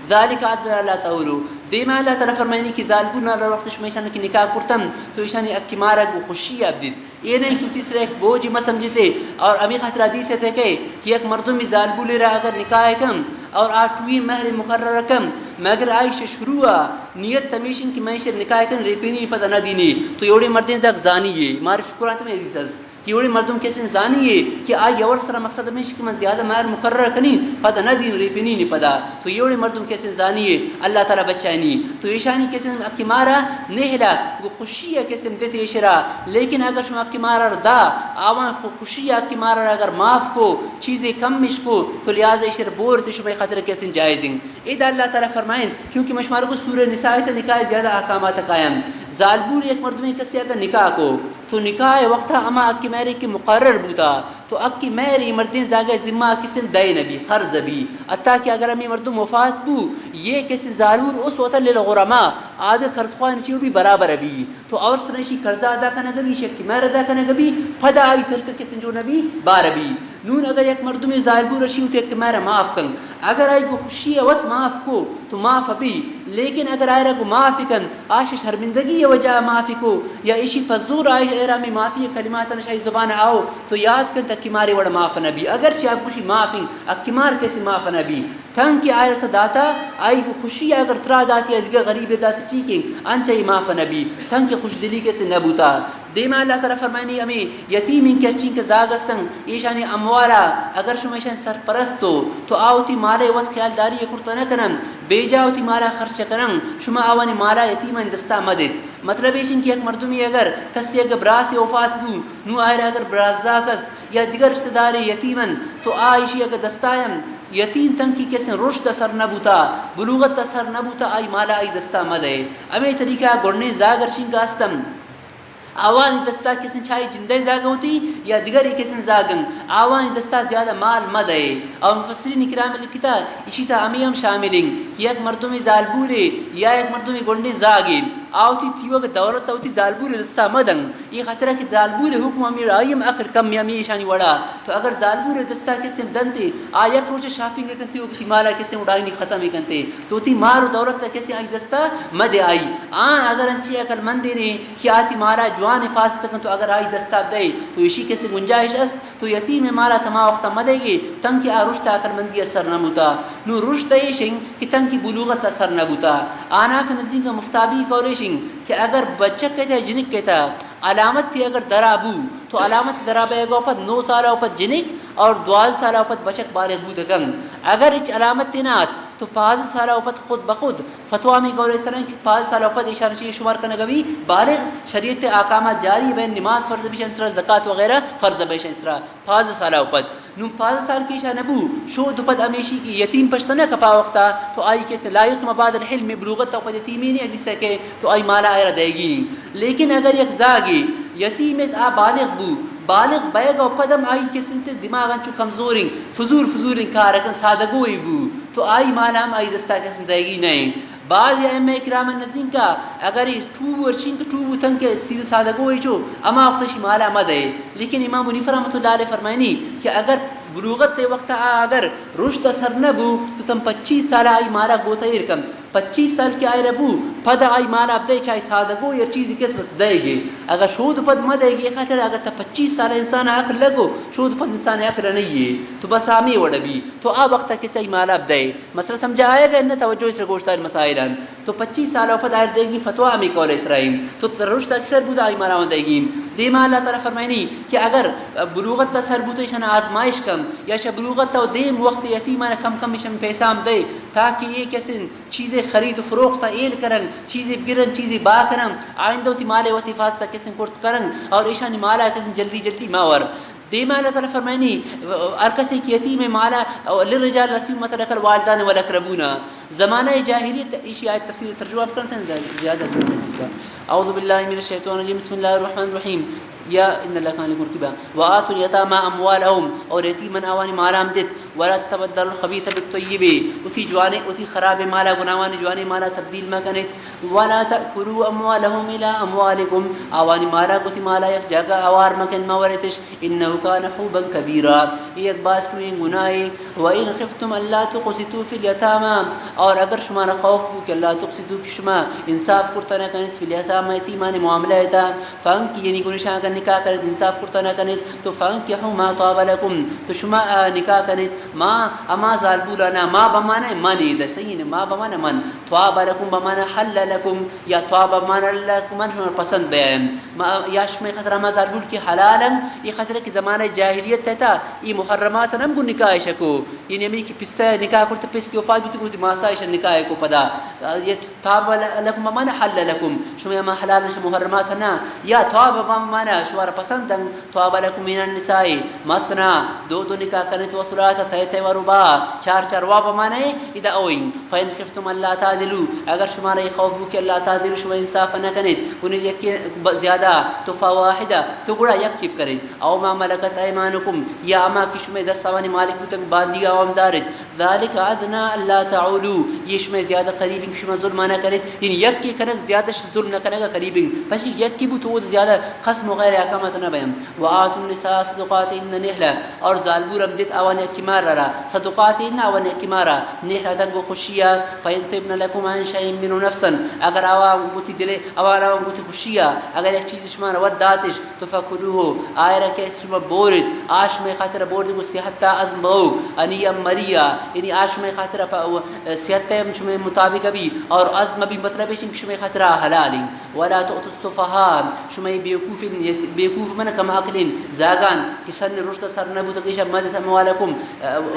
ذالک ادنی الا تعولوا۔ دیما اللہ تعالی فرمائنی کہ زالبونا را وقت شما ایشان کہ نکاح کرتن تو ایشانی اکی مارا گو خوشی اب دیت۔ اے نہیں کہ تیسرا ایک بوجھ مہ سمجھتے۔ اور امی خاطر حدیث ہے کہ، کہ یک مردمی زالبولے را اگر نکاح کن اور آ ٹوئی مہر مقرر کن، مگر آئی شہ شروع نیت تمیشن کہ میں شر نکاح کن ریپینی پدا نہ دینی، تو ایوڑے مردین زاگ زانی ہے۔ معرفی قرآن تمہیں حدیث است۔ کہ ایوڑے مردم کسیں زانی ہے کہ آئی اول سرا مقصد ہمیش کہ من زیادہ مہر مقرر کنین، پدا نہ دین ریپینی نی پدا۔ تو ایوڑے مردم کسیں زانی ہے، اللہ تعالی بچائنی۔ تو ایشانی کسیں اکی مارا نہلا گو خوشی کسیں دیتے ایشرا۔ لیکن اگر شما اکی مارا دا، آوان خو-، خوشی اکی مارا اگر معاف کو، چیزے کم مش کو، تو لہذا ایشر بورت شما خاطر کسیں جائزیں۔ ادا اللہ تعالی فرمائیں، چونکہ مشمار کو سورہ نساء تا نکاح زیادہ احکامات قائم۔ زالبول یک مردمے کسے اگر نکاح کو، تو نکاح وقتا ہما اکی مہرے کہ مقرر بوتا، تو اکی مہر ای مردین زاگہ ذمہ کسن دئے نبی، قرض بی۔ حتی کہ اگر ہمیں مردم وفات بو، یہ کسن زالبول اس وطن للغرماء، آدھے قرض خوان چیو بی برابر بی۔ تو اور سرشی قرضہ ادا کنگ بی، شکی مہر ادا کنگ بی، پدا آئی ترک کسن جو نبی، بار بی۔ نون اگر یک مردمی زالبول رشی و تو یک مہر معاف کن، اگر آئی گو خوشی وت معاف کو، تو معاف بی، لیکن اگر آئرا گو معاف کن، آش شرمندگی وجہ معاف کو، یا ایشی پزور آئی ایرا میں معافی کلمات نشائی زبان آؤ، تو یاد کن تکی مارے وڑ معاف نہ بی۔ اگر چہ اب گوشی معافی، اکی مار کسی معاف نہ بی۔ تنکہ آئرا تا داتا، آئی گو خوشی اگر ترا داتی، دیگر غریب داتی ٹھیک ہے، انچہ ای معاف نہ بی۔ تنکہ خوش دلی کسی نہ بوتا۔ دیما اللہ تعالی فرمائنی، ہمیں یتیمیں کہ ہرچین کہ زاگ استن، ایشانی اموالا اگر شما ایشان سرپرست ہو، تو آ وتی مالے وت خیالداری کرتا نہ کنن، بیجا وتی مالا خرچ کنن، شما آوانی مالا یتیمانی دستا مدت۔ مطلب ایشن کہ یک مردمی اگر کسی اگر براسے وفات بو، نو آئرا اگر برازاک است یا دیگر رشتہ دارے یتیمن، تو آ ایشی اگر دستائن یتیم تنکی کسن رشد سر نہ بوتا، بلوغت سر نہ بوتا، آئی مالا آئی دستا مدے۔ ہمیں طریقہ گونڈیں زاگ ہرچین کہ استن، آوانی دستا کسن چاہی جندئے زاگن ہوتی یا دیگری کسن زاگن، آوانی دستا زیادہ مال مدئے۔ اور مفسرین کرام لکھتا، اشی تا ہمیں ہم شاملیں کہ یک مردمی زالبورے یا یک مردمی گونڈیں زاگے، آ وتی تیوگ دولت وتی زالبورے دستا مدن۔ یہ خاطرہ کہ زالبورے حکم ہمیں آئی ہم عقل کم ہمیں ایشانی وڑا۔ تو اگر زالبورے دستا کسن دنتے، آ یک روچ شاپنگ کنتے، وتی مالا کسن اڑائینی ختم کنتے، تو وتی مال و دولت کسن آئی دستا مدے آئی۔ آ اگر انچی عقل مندے نے، کہ آتی مالا جوان حفاظت کن، تو اگر آئی دستا دئے تو ایشی کسے گنجائش است، تو یتیم مالا تما وقتا مدئے گے، تنکہ آ رشد عقل مندی سر نہ بوتا۔ نو رشد ایشن کہ تنکہ بلوغت سر نہ بوتا۔ آناف نزدیک مفتابی قول ایشن کہ اگر بچک کہتا جنک کہتا علامت تی اگر درا بو، تو علامت درا بے گو پد نو سال او پد جنک اور دوازدہ سال او پد بچک بالغ بود کن۔ اگر اچ علامت تی نات، تو پانزدہ سال او پد خود بخود فتوا می قول اس طرح کہ پانزدہ سال او پد ایشان چی شمار کنگ بی بالغ، شریعت احکامات جاری بین، نماز فرض بیشن سرا، زکات وغیرہ فرض بیشن سرا پانزدہ سال او پد۔ نو پانزدہ سال کی ایشان نبو، شود پد ہمیشی کہ یتیم پشت نہ کپا وقتا، تو آئی کسے لا یتم بعد الحلم، بلوغت او پد یتیمی نہیں حدیث تک ہے، تو آئی مالا آئرا دئیگی۔ لیکن اگر یک زاگی یتیم ات آ بالغ بو، بالغ بیگ او پدم آئی کسنت دماغ انچو کمزوریں، فضول فضولیں کار کن، سادگوئی بو، تو آئی مالا ہم آئی دستا کسن دئیگی نہیں۔ بعض ائمہ کرام نزینکا اگر ای ٹوبو ارچینک ٹوبو تنکہ سیدھے سادگوئی چو، اما وقت شی مالا مدئے۔ لیکن امام بنیفر رحمۃ اللہ علیہ فرمائنی کہ اگر بلوغت وقت آ اگر رشد سر نہ بو، تو تم پچیس سال آئی مالا گوتا ایر کن۔ پچیس سال کہ آئرا بو، پدا آئی مالا اب دئے، چاہے سادگو یا چیزی کس بس دئے گے۔ اگر شود پد مہ دئے گے، خاطر اگر تا پچیس سال انسان عقل لگو، شود پد انسان عقل نہیں ہے، تو بس ہمیں وڑ بی، تو آ وقت کس آئی مالا اب دئے۔ مسئلہ سمجھا آئے گا، نہ توجہ اس گوشدار مسائل ہیں۔ تو پچیس سال او پد آئر دئیگی فتوا ہمیں قول اسرائیل۔ تو رشد اکثر بودا آئی مالا دئیگی۔ دیما اللہ تعالی فرمائنی کہ اگر بلوغت تا سر بوتے شن آزمائش کن، یا شہ بلوغت تا دیم وقت یتیمان کم کم شن پیسام دئے، تاکہ یہ کسن چیزے خرید و فروخت ء ہیل کنن، چیزے بگرن، چیزے بہا کنن، آئندہ وتی مال ء وتی حفاظت ء کسن کرت کنن اور ایشانی مال ء کسن جلدی جلدی مہ ور۔ دیما اللہ تعالی فرمائنی، ہر کسے کہ یتیم ء مال ء، للرجال نصیب مما ترک الوالدان والاقربون۔ زمانہ جاہلیت ایشی آیت تفسیر ترجمہ بکنت زیادہ۔ اعوذ باللہ من الشیطان الرجیم، بسم اللہ الرحمن الرحیم۔ یا ان اللہ کان لکم رقیبا۔ وآتوا الیتامی اموالهم، اور یتیمن آوانی مالام دیت۔ ولا تتبدلوا الخبیث بالطیب، وتی جوانیں، وتی خرابیں مالا گناہوانی جوانیں مالا تبدیل مکنیت۔ ولا تأکلوا اموالهم الی اموالکم، آوانی مالا گوں وتی مالا یک جاگہ آوار مکنیت، مہ ورتش۔ انه کان حوبا کبیرا، اے یک باز ٹوہیں گناہے۔ وان خفتم الا تقسطوا فی الیتامی، اور اگر شمارا خوف بو کہ الا تقسطوا، کہ شما انصاف کرتا نہ کنیت، فی الیتامی، یتیمانی معاملہ ء تہا، فانکحوا، یعنی گنشان کا نکاح کنیت، انصاف کرتا نہ کنیت، تو فانکحوا ما طاب لکم، تو شما آ، نکاح کنیت، ما، اما زالبولانا، ما بمانا من، ادا صحیح نہ، ما بمانا من، طاب لکم بمانا حل لکم، یا طاب بمانا حل لکم، من شما پسند بیان، ما، یا شما خاطر ہما زالبول کہ حلالن، یہ خاطر کہ زمانہ جاہلیت تہا اے محرمات ہم گوں نکاح شکو، یعنی ہمے کہ پسہ نکاح کرت، پس کہ وفات بیت، گوں وتی ماسا ایشاں نکاح کو پدا۔ یہ طاب لکم بمانا حل لکم، شما ہما حلال نش محرمات نا، یا طاب بمانا شمارا پسند ان، طاب لکم من النساء مثنی، دو دو نکاح کنیت، و ثلاث، سئے سئے، و رباع، چار چار، و بمانا ادا اوئیں۔ فان خفتم الا تعدلوا، اگر شمارا یہ خوف بو کہ الا تعدلوا، شما انصاف نہ کنیت، گنی یکی ب-، زیادہ، تو فواحدہ، تو گڑا یکی بکنیت۔ او ما ملکت ایمانکم، یا ہما کہ شمئے دست آوانی مالک بوتگ، باندی آوام دارت۔ ذلک ادنی الا تعولوا، یہ شمئے زیادہ قریب انت کہ شما ظلم نہ کنیت، یعنی یکے کنگ زیادہ ش-، ظلم نہ کنگ قریب انت۔ پشی یکے بو تو زیادہ خصم و غیر احکامات نہ بیان۔ و آتوا النساء صدقاتهن نحلة، اور زالبول ہم دیت آوانی یکی مال را، صدقاتهن، آوانی یکی مال را، نحلة، گوں خوشیا، فان طبن لکم عن شیء منه نفسا، اگر آوان گوں وتی دل، آوان آوان گوں وتی خوشیا، اگر یک چیز شما را وت داتش، تو فکلوه، آئرا کہ شما بورت، آ شمئے خاطر بورت گوں صحتا عزم بو، ہنیئا مریئا، یعنی آ شمئے خاطر پہ صحت ہم شمئے مطابق بی اور عزم بی، مطلب ایش کہ شمئے خاطر حلال انت۔ ولا تؤتوا السفهاء، شمئے بیوقوف، بیوقوف من کم عقلین، زاگان کہ سن رشد سر نہ بوتگ، ایشا مدت اموالکم،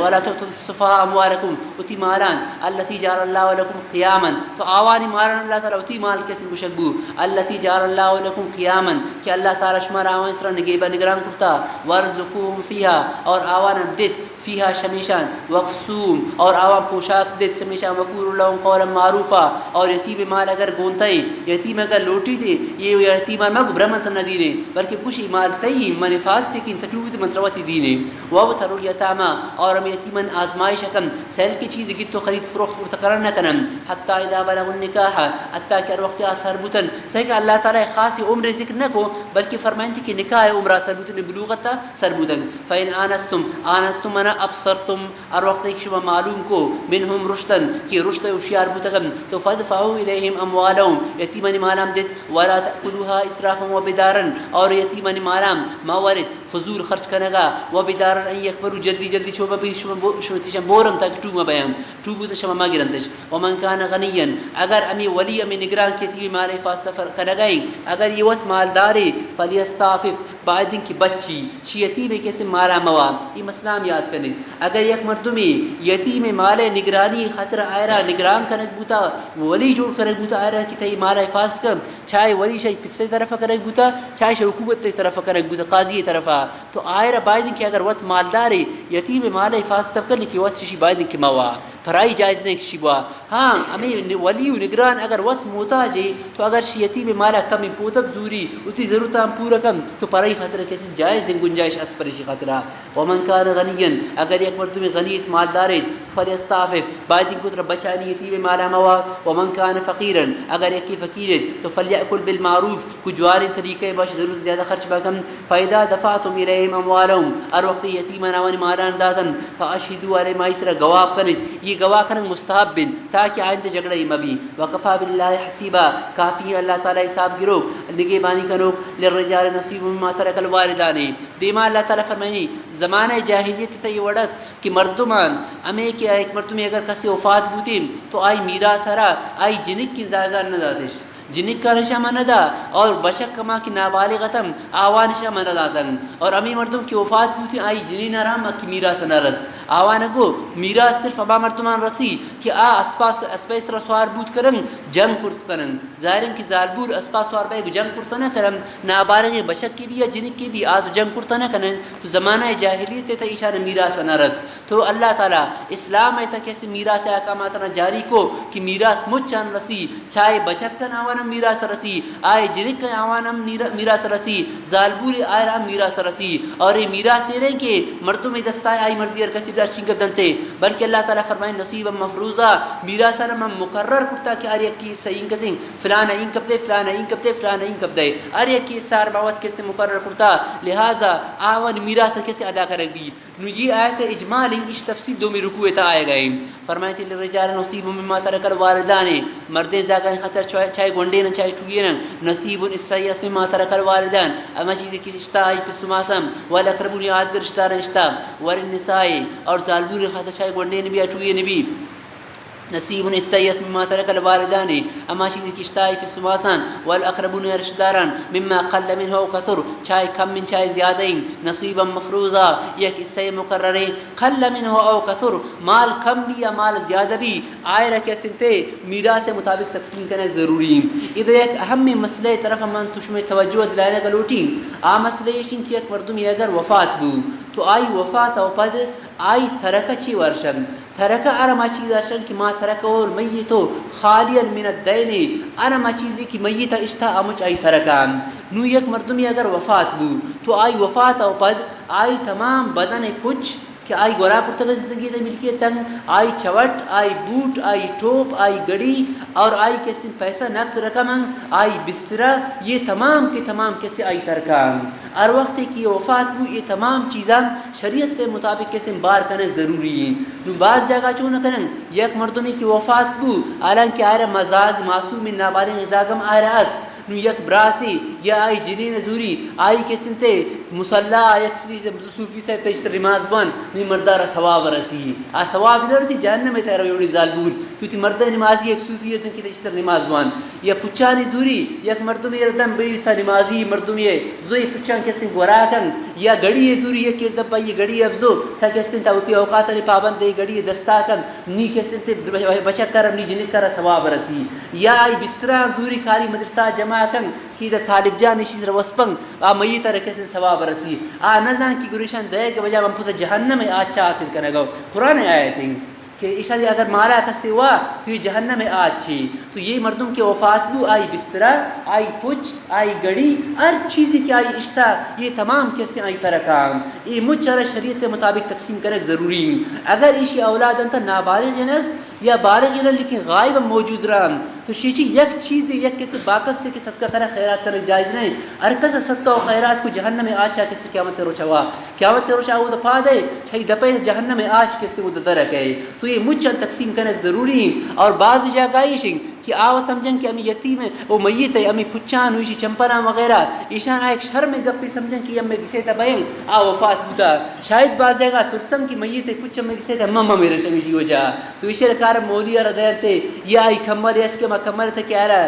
ولا تؤتوا السفهاء اموالکم، وتی مالان، التي جعل الله لكم قياما، تو آوانی مالان اللہ تعالی وتی مال کسی گوشگ بو، التي جعل الله لكم قياما، کہ اللہ تعالی شما را آوانی سرا نگیبہ نگران کرتا، وارزقوهم فيها، اور آوان دیت، فيها شمیشان، واكسوهم، اور آوان پوشاک دیت شمیشان، وقولوا لهم قولا معروفا، اور یتیم مال اگر گونتئے، یتیم اگر لوٹیتے، یہ یتیمان مگو برمت نہ دینے، بلکہ گوشی مال تئی، من حفاظت کن، تٹوت من تروتی دینے۔ وابتلوا اليتامى، اور ہم یتیمن آزمائش کن، سیل کی چیز گت و خرید فروخت کرتا کرن نہ کنن، حتى إذا بلغوا النكاح، حتیٰ کہ ہر وقت آ سر بوتن، سیل کہ اللہ تعالی خاص عمر ذکر نہ کو، بلکہ فرمائنت کہ نکاح عمر سر بوتن، بلوغت سر بوتن۔ فإن آنستم، آنستم معنی ابصرتم، ہر وقت کہ شما معلوم کو، منهم رشدا، کہ رشد ہوشیار بوتگن، تو فادفعوا إليهم أموالهم، یتیمانی مالام دیت، ولا تأكلوها إسرافا وبدارا، اور یتیمانی مالام مہ ورت فضول خرچ کنگا، و بدارا ان یکبروا، جلدی جلدی چو مہ بی، شما بو-، شما تیشان بورن تاکہ ٹو مہ بیان، ٹو بوت شما مہ گرنتش۔ ومن کان غنیا، اگر ہمے ولی، ہمے نگران کہ تئی مال حفاظت کنگا ایں، اگر یہ وت مالدارے، فلیستعفف، باید انت کہ بچی، شی یتیمے کسے مالا موا، یہ مسئلہ ہم یاد کنے۔ اگر یک مردمے یتیمے مال نگرانی خاطر آئرا نگران کنگ بوتا، ولی جوڑ کنگ بوتا آئرا کہ تئی مال حفاظت کن، چاہے ولی شی پسے طرف کنگ بوتا، چاہے شی حکومت طرف کنگ بوتا، قاضی طرفا، تو آئرا باید انت کہ اگر وت مالدارے، یتیم مال حفاظت کن کہ وت شی باید انت کہ موا، پرائی جائز نہیں شی بوا۔ ہاں، ہمیں ولی و نگران اگر وت محتاج ہے، تو اگر شی یتیم مالا کمی پوتب زوری، وتی ضرورتاں پورا کن، تو پرائی خاطر کسی جائز ہیں گنجائش اس پریشی خاطرہ۔ ومن کان غنیا، اگر یک مردم غنی ایت، مالدار ایت، فلیستعفف، باید انت کہ ترا بچانی یتیم مالا موا۔ ومن کان فقیرا، اگر یکی فقیر ایت، تو فلیأکل بالمعروف، کو جواریں طریقہ باش ضرورت زیادہ خرچ بکن۔ فإذا دفعتم إليهم أموالهم، ہر وقت یتیمان آوانی مالان داتن، فأشهدوا عليهم، آئی سرا گواہ کنیت۔ یہ گواہ کنگ مستحب انت تاکہ آئندہ جھگڑا ہی مبی۔ وكفى بالله حسيبا، کافی اللہ تعالی حساب گروک، نگہبانی کنوک، للرجال نصيب مما ترك الوالدان۔ دیما اللہ تعالی فرمائنی، زمانہ جاہلیت تئی وڑت کہ مردمان ہمیں کہ ایک مردمے اگر کسی وفات بوتین تو آئی میراث را آئی جنک کی زاگان نہ داتش، جنکان شما نہ دا، اور بشک ہما کہ نابالغ اتن آوان شما نہ داتن، اور ہمیں مردم کہ وفات بوتین آئی جنین را ہم کہ میراث نہ رس۔ آوان گو میراث صرف ہما مردمان رسی کہ آ اسپا، اسپے سرا سوار بوت کنن، جنگ کرت کنن۔ ظاہر انت کہ زالبول اسپا سوار بئے گو جنگ کرت نہ کنن، نابالغیں بچکے بی یا جنکے بی آ تو جنگ کرت نہ کنن۔ تو زمانہ جاہلیت تہ ایشان میراث نہ رست۔ تو اللہ تعالی اسلام ء تہ کسے میراث احکامات نہ جاری کو کہ میراث مچان رسی، چاہے بچکن آوان ہم میراث رسی، آئے جنکن آوان ہم میرا-، میراث رسی، زالبول آئرا ہم میراث رسی۔ اور اے میراث اے نہیں کہ مردم دستا آئی مرضی ہر کسی داشتین کپ دنتے، بلکہ اللہ تعالی فرمائے نصیبا مفروضہ، میراث ہم مقرر کرتا کہ ہر یکی سئیں کسیں فلانا اینکپ دے، فلانا اینکپ دے، فلانا اینکپ دے۔ ہر یکی سار باوت کسے مقرر کرتا، لہذا آوان میراث کسے ادا کرگ بی۔ نو یہ آیت اجمال ہیں، اش تفصیل دومی رکوع تا آئے گئے۔ فرمائے تہ للرجال نصیب مما ترک الوالدان، مردیں زاگانی خاطر چاہے، چاہے گونڈین چاہے ٹوئین، نصیب، حصہ اس مما ترک الوالدان، اما چیزی کہ اشتا آئی پس ماسم، والاقربون، آدگر رشتہ دار اشتا، وللنساء، اور زالبول خاطر چاہے گونڈین بی یا ٹوئین بی۔ نصیب، حصہ اس مما ترک الوالدان، اما چیزی کہ اشتا آئی پس ماسان، والاقربون، رشتہ داران، مما قل منه او کثر، چاہے کم من چاہے زیادہ ہیں، نصیبا مفروضہ، یک حصہ مقرر ہیں، قل منه او کثر، مال کم بی یا مال زیادہ بی، آئرا کسنتے میراث مطابق تقسیم کرنا ضروری ہیں۔ ادھر یک اہم مسئلہ طرف من تو شمئے توجہ دلائنا گلوٹی، آ مسئلہ یہ کہ یک مردمی اگر وفات بو تو آئی وفات او پد آئی ترکہ چی ورشن؟ ترکہ ارما چیز ارشن کہ ما ترکہ المیت خالیاً من الدین، ارما چیزی کہ میت اشتا امچ آئی ترکہ۔ نو یک مردمی اگر وفات بو تو آئی وفات او پد آئی تمام بدن پچ کہ آئی گورا کرتگ زندگی دے ملکیت تن، آئی چوٹ، آئی بوٹ، آئی ٹوپ، آئی گڑی اور آئی کسیں پیسہ نقد رقم، آئی بسترہ، یہ تمام کے تمام کسے آئی ترکہ۔ ہر وقت کہ یہ وفات بو، یہ تمام چیزاں شریعت کے مطابق کسے بار کرنے ضروری ہیں۔ نو بعض جگہ چون کرن، یک مردمی کی وفات بو، حالانکہ آئرا مزاگ معصوم نابالغ زاگم آئرا است۔ نو یک براسے یا آئی جنین زوری، آئی کسنتے مصلی یک چیز صوفی صاحب تیش نماز بوان، نی مردارا ثواب رسی۔ آ ثواب نہ رسی، جہنم تیرا یوڑی زالبول۔ تو تی مردہ نمازی یک صوفی تن کہ تیش نماز بوان۔ یا پچانی زوری، یک مردمی ردن بی تا نمازی مردمی زوی پچان کسن گورا کن، یا گڑی زوری یک کردن پا یہ گڑی ابزو، تا کسن تا ہوتی اوقات علی پابند دے گڑی دستا کن، نی کسن تے بچک کرم نی جنک کرا ثواب رسی۔ یا آئی بسترا زوری کاری مدرسہ جمع کن، کہ دا طالب جان اشی سر وسپن، آ میت را کسن ثواب رسی۔ آ نزان کہ گریشان دے کہ وجہ من پتا جہنم آچا حاصل کنگا۔ قرآن آیت ہیں۔ کہ ایشانی اگر مالا کسے وا تو یہ جہنم آچ چی۔ تو یہ مردم کے وفات بو، آئی بسترہ، آئی پچ، آئی گڑی، ہر چیزی کہ آئی اشتا، یہ تمام کسے آئی ترکان۔ یہ مچ را شریعت مطابق تقسیم کرک ضروری ہیں۔ اگر ایشی اولاد انت نابالغ نست یا بالغ نہ لیکن غائب موجود رہن تو شیچی یک چیزی یک کسے باکس سے کہ صدقہ کرا خیرات کرک جائز نہیں۔ ہر کس صدقہ و خیرات کو جہنم آچا کسے قیامت روچا وا۔ قیامت روچا او دپا دے، شہی دپے جہنم آچ کسے او درکے۔ تو یہ مچاں تقسیم کنگ ضروری ہیں۔ اور بعض جاگہ ایش ہیں کہ آ سمجھن کہ ہمیں یتیم ہے، او میت ہے، ہمیں پچان ہوئی چمپران وغیرہ، ایشان آ ایک شرم گپی سمجھن کہ ہمیں گسے تا بین، آ وفات بوتا۔ شاید بعض جاگہ ترسن کہ میت ہے پچ ہمیں گسے تا مم میرے شمیشی وجہ۔ تو ایشی کار مولی را دینتے، یا آئی کمر، یا اس کے ما کمر تے کہ آرا،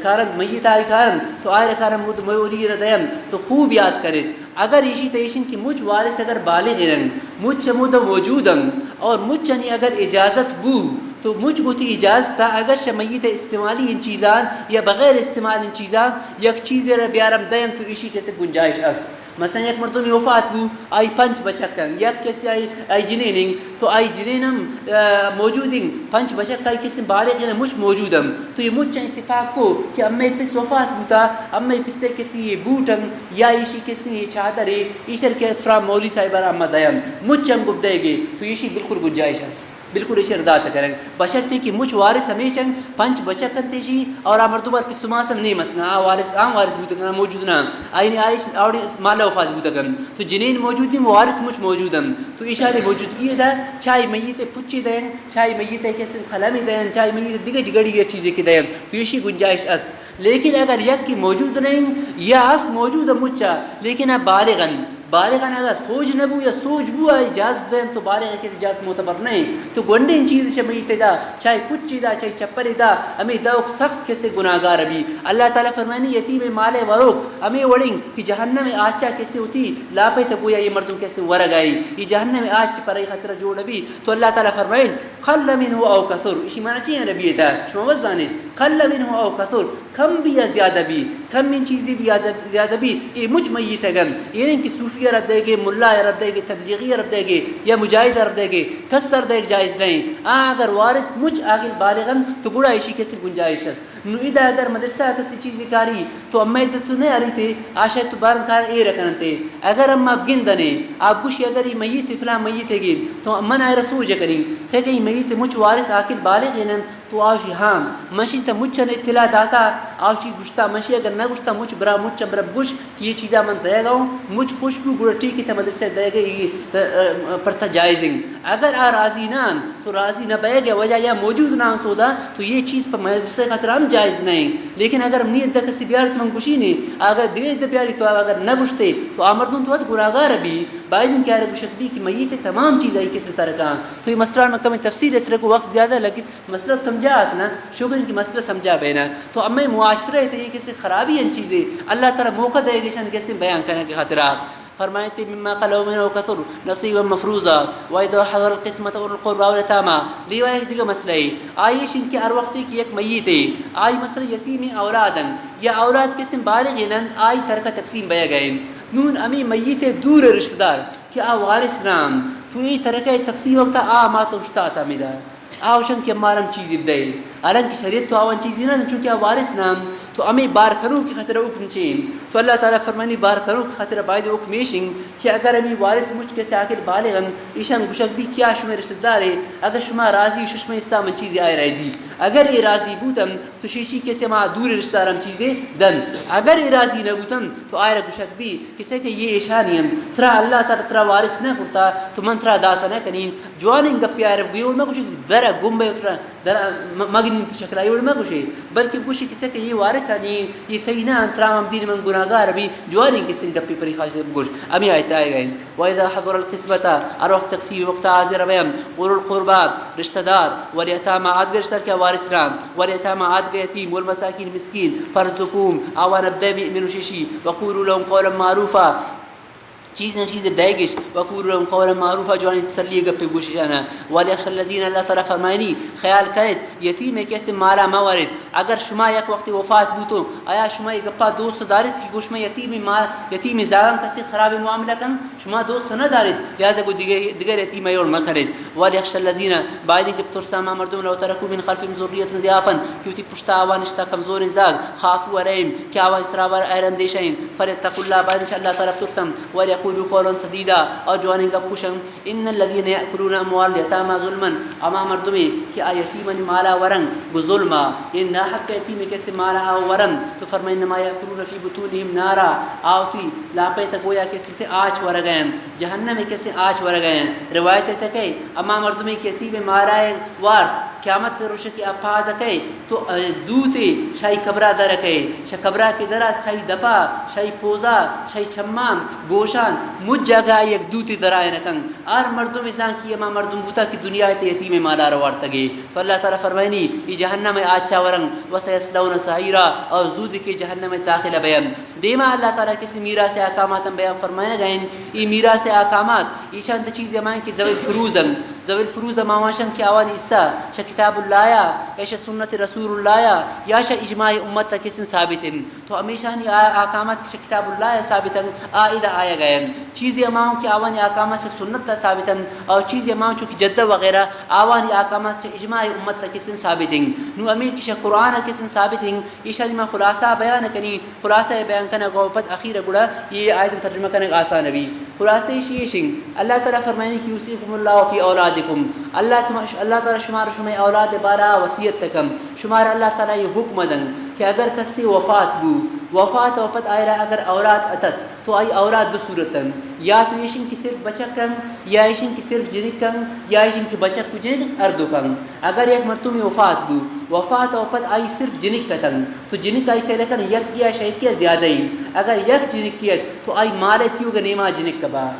کارن میت آئی کارن، تو آئی کارن مود مولی را دین، تو خوب یاد کرے۔ اگر ایشی تہ ایشن کہ مچ وارث اگر بالغ انت، مچ ہمودا موجود انت اور مچ انی اگر اجازت بو تو مچ گوتی اجازت تا اگر شہ میت استعمالی ان چیزان یا بغیر استعمال ان چیزان یک چیزے را بیارم دیم تو ایشی کسے گنجائش است۔ مثلاً یک مردمی وفات بو، آئی پنچ بچک انت، یک کسے آئی، آئی جنین انت، تو آئی جنین ہم، آ، موجود انت، پنچ بچک آئی کسے بالغ انت، مچ موجود انت۔ تو یہ مچ اتفاق کو کہ امے پس وفات بوتا، امے پس کسی یہ بوٹ انت، یا ایشی کسی یہ چادر ہے، ایشر کے فرا مولی صاحب را اما دین، مچ ہم گپ دے گے، تو ایشی بالکل گنجائش است، بالکل ایشر دات کریں۔ بشرطی کہ مچ وارث ہمیش انت، پنچ بچک انت ایشی، اور آ مردم پر پس ماس ہم نہیں مثلاً، آ وارث، آ وارث بوتا کنا موجود نہ، آئی نے آئیش، آوڑی مالا وفات بوتا کن، تو جنین موجود ہیں، وارث مچ موجود ہیں، تو ایشانی موجودگی دا، چاہے میت پچی دین، چاہے میت کسی قلمی دین، چاہے میت دیگه جگڑی یا چیزی کی دین، تو ایشی گنجائش است۔ لیکن اگر یکی موجود نہیں یا اس موجود مچا، لیکن اب بالغن، بالغ اگر سوج نہ بو یا سوج بو، آئی جاز دیں تو بالغ کسی جاز معتبر نہیں۔ تو گونڈیں چیز شہ میت دا، چاہے پچی دا، چاہے چپلی دا، ہمیں داؤک سخت کسی گناہگار بی۔ اللہ تعالی فرمائنی یتیم مال وروک ہمیں وڑیں کہ جہنم آچا کسی ہوتی لاپے تو گویا یہ مردم کسی ورگ آئی، یہ جہنم آچ پر خطرہ جوڑ بی۔ تو اللہ تعالی فرمائن، قل منه او کثر، اشی معنی چی ہے نبی تا؟ شما بس زانے، قل منه او کثر، کم بی یا زیادہ بی، کم من چیزی بی یا زیادہ بی، اے مچ میت گن۔ اے نہیں کہ صوفی رب دے گے، ملا رب دے گے، تبلیغی رب دے گے، یا مجاہد رب دے گے، کس سر دے جائز نہیں۔ آ اگر وارث مچ عاقل بالغن تو گڑا اشی کسی گنجائش است۔ نو ادا اگر مدرسہ کسی چیزی کاری تو اما عدت تو نہ آریتے، آ شاید تو بارن کار اے رکنتے۔ اگر اما گندنے، آپ گوشی اگر یہ میت فلاں میت ہے گی تو من آئے سوج کنی، سے کہ یہ میت مچ وارث عاقل بالغ انن، تو آوشی ہاں، منشی تا مچن اطلاع داتا، آوشی گشتا، منشی اگر نہ گشتا مچ برا، مچ برا بش کہ یہ چیزا من دیگا ہوں، مچ خوش بو گڑا ٹھیک ہے تا مدرسہ دیگا یہ تا، ا، پر تا جائز ہیں۔ اگر آ راضی نہ انت، تو راضی نہ بیگ وجہ یا موجود نہ انت تو دا، تو یہ چیز پر مدرسہ خاطر ہم جائز نہیں۔ لیکن اگر نیت دکسی بیارت من گشی نے، اگر دیر دے بیاری تو اگر نہ گشتے تو آ مردم تو ات گناہگار بی، باید کہ آر گشک بی کہ میت تمام چیز آئی کس ترکا۔ تو یہ مسئلہ میں کمی تفصیل اس رکو وقت زیادہ لگی۔ مسئلہ سمجھا ات نا، شکر کہ مسئلہ سمجھا بینا۔ تو اما معاشرہ ہے تو یہ کسی خرابی ان چیزیں، اللہ تعالی موقع دے گشن کسی بیان کرنے کے خاطرہ۔ فرمائیتے، مما قل منه او کثر نصیبا مفروضا، و اذا حضر القسمة اولو القربى والیتامی۔ دیوا ایک دیگہ مسئلہ ہے، آئیش ان کہ ہر وقت کی ایک میت ہے، آئی مثلا یتیم اولادن یا اولاد کسی بالغ انن، آئی ترکہ تقسیم بیا گئے۔ نون امی میت دور رشتہ دار کہ آ وارث نام، تو ای ترکہ تقسیم وقت آ مات اشتاتا میدا۔ آوشن کہ مارم چیزی بدئے، حالانکہ شریعت تو آوان چیزی نہ، چونکہ آ وارث نہ انت، تو ہمیں بار کنوک کی خاطر حکم چین۔ تو اللہ تعالی فرمانی بار کنوک کی خاطر باید حکم ایشن کہ اگر ہمیں وارث مچ کسی عاقل بالغ انت، ایشان گشک بی کیا شما رشتہ دارے، اگر شما راضی ششمہ حصہ من چیزی آئے رائے دی، اگر یہ راضی بوتن تو شیشی کسی ما دور رشتہ دارم چیزے دن، اگر یہ راضی نہ بوتن تو آئے گشک بی کسے کہ یہ ایشانی انت، ترا اللہ تعالی ترا وارث نہ کرتا تو من ترا داتا نہ کنین۔ جوانیں گپے آئرا گوشے، وڑ مگوشے کہ درا گم بے اترا درا م-، مگنین شکلا، یہ وڑ مگوشے، بلکہ گوشے کسے کہ یہ وارث آنی، یہ تئی نہ انت، ترا ہم دین من گناہگار بی۔ جوانیں کسے گپے پری خاص گوش، ہمیں آیت آئے گئے۔ و اذا حضر القسمة، ہر وقت تقسیم وقت حاضر بیم، اولو القربى، رشتہ دار، والیتامی، آدگہ رشتہ دار کہ وارث نہ، والیتامی، آدگہ یتیم، والمساکین، مسکین، فارزقوهم، آوان بدئے، منه شیشی، وقولوا لهم قولا معروفا، چیز نہ چیز دئیگش، وقولوا لهم قولا معروفا، جوانی تسلی گپے گوششانا۔ وليخش الذين، اللہ تعالی فرمائنی، خیال کنت، یتیم کسی مالا مہ ورت۔ اگر شما یک وقتی وفات بوتو، آیا شما یہ گپا دوست دارت کہ گوش میں یتیم مال، یتیم زاگان کسی خراب معاملہ کن؟ شما دوست نہ دارت، لہذا گو دیگر، دیگر یتیم ایور مہ کنت۔ وليخش الذين، باید کہ ترسا ما مردم، لو تركوا من خلفهم ذرية ضعافا، کہ وتی پشتا آوان اشتا کمزوریں زاگ، خافوا عليهم، کہ آوان سرا بار ایر اندیشہ انت، فليتقوا الله، باید انت اللہ تعالی ترسن، وليقولوا قولا سديدا، اور جوانیں گپ گوشن۔ ان الذين يأكلون اموال اليتامى ظلما، ہما مردمے کہ آ یتیمانی مالا ورن گو ظلما، یعنی ناحق یتیمے کسی مالا آ ورن، تو فرمائے، انما يأكلون في بطونهم نارا، آ وتی لاپے تا گویا کسی تے آچ ورگئے، جہنم کسی آچ ورگئے۔ روایت تکے، ہما مردمے کہ یتیم مالا وارت، قیامت روشے کہ آ پاد کئے، تو دوتے شاہی قبرا در کئے، شا قبرا کہ درا شاہی دپا، شاہی پوزا، شاہی چمان، گوشان، مج جاگہ یک دوتے درائے نکن۔ ہر مردم زان کہ ہما مردم بوتا کہ دنیا تے یتیم مالا روارتگے۔ تو اللہ تعالی فرمائنی، ای جہنم آچا ورن، وسيصلون سعيرا، اور زود کے جہنم داخل بین۔ دیما اللہ تعالی کسی میراث احکامات ہم بیان فرمائے گئے۔ ای میراث احکامات، ایشان تے چیز ہمائیں کہ ذوی الفروض ہم، ذوی الفروض ہم آوانشن کہ آوانی حصہ شہ کتاب اللہ یا، یا شہ سنت رسول اللہ یا، یا شہ اجماع امت تا کسن ثابت ہیں۔ تو ہمیشانی آ-، احکامات کہ شہ کتاب اللہ یا ثابت ہیں، آ ادا آیا گئے ہیں۔ چیزی ہماؤں کہ آوانی احکامات شہ سنت تا ثابت ہیں، اور چیزی ہماؤں چونکہ جدہ وغیرہ آوانی احکامات شہ اجماع امت تا کسن ثابت ہیں۔ نو ہمیں کہ شہ قرآن کسن ثابت ہیں، ایشانی ما خلاصہ بیان کنی، خلاصہ بیان کنگ و پد اخیر گڑا یہ آیت ترجمہ کنگ آسان بی۔ خلاصہ ایشی ایشنگ، اللہ تعالی فرمائنی کہ يوصيكم الله في أولادكم، اللہ تم-، اللہ تعالی شمار شمع اولاد بارا وصیت تکم، شمار اللہ تعالی یہ حکم دن کہ اگر کسی وفات بو، وفات ءَ پد آئرا اگر اولاد اتت، تو آئی اولاد دو صورت انت، یا تو ایشن کہ صرف بچک انت، یا ایشن کہ صرف جنک انت، یا ایشن کہ بچک و جنک ہر دو انت۔ اگر یک مردمے وفات بو، وفات ءَ پد آئی صرف جنک اتنت، تو جنک آئی سیل کنت یک یا شہ یکے زیادہ انت۔ اگر یک جنکے ات، تو آئی مال ءِ تیوگا نیما جنک با۔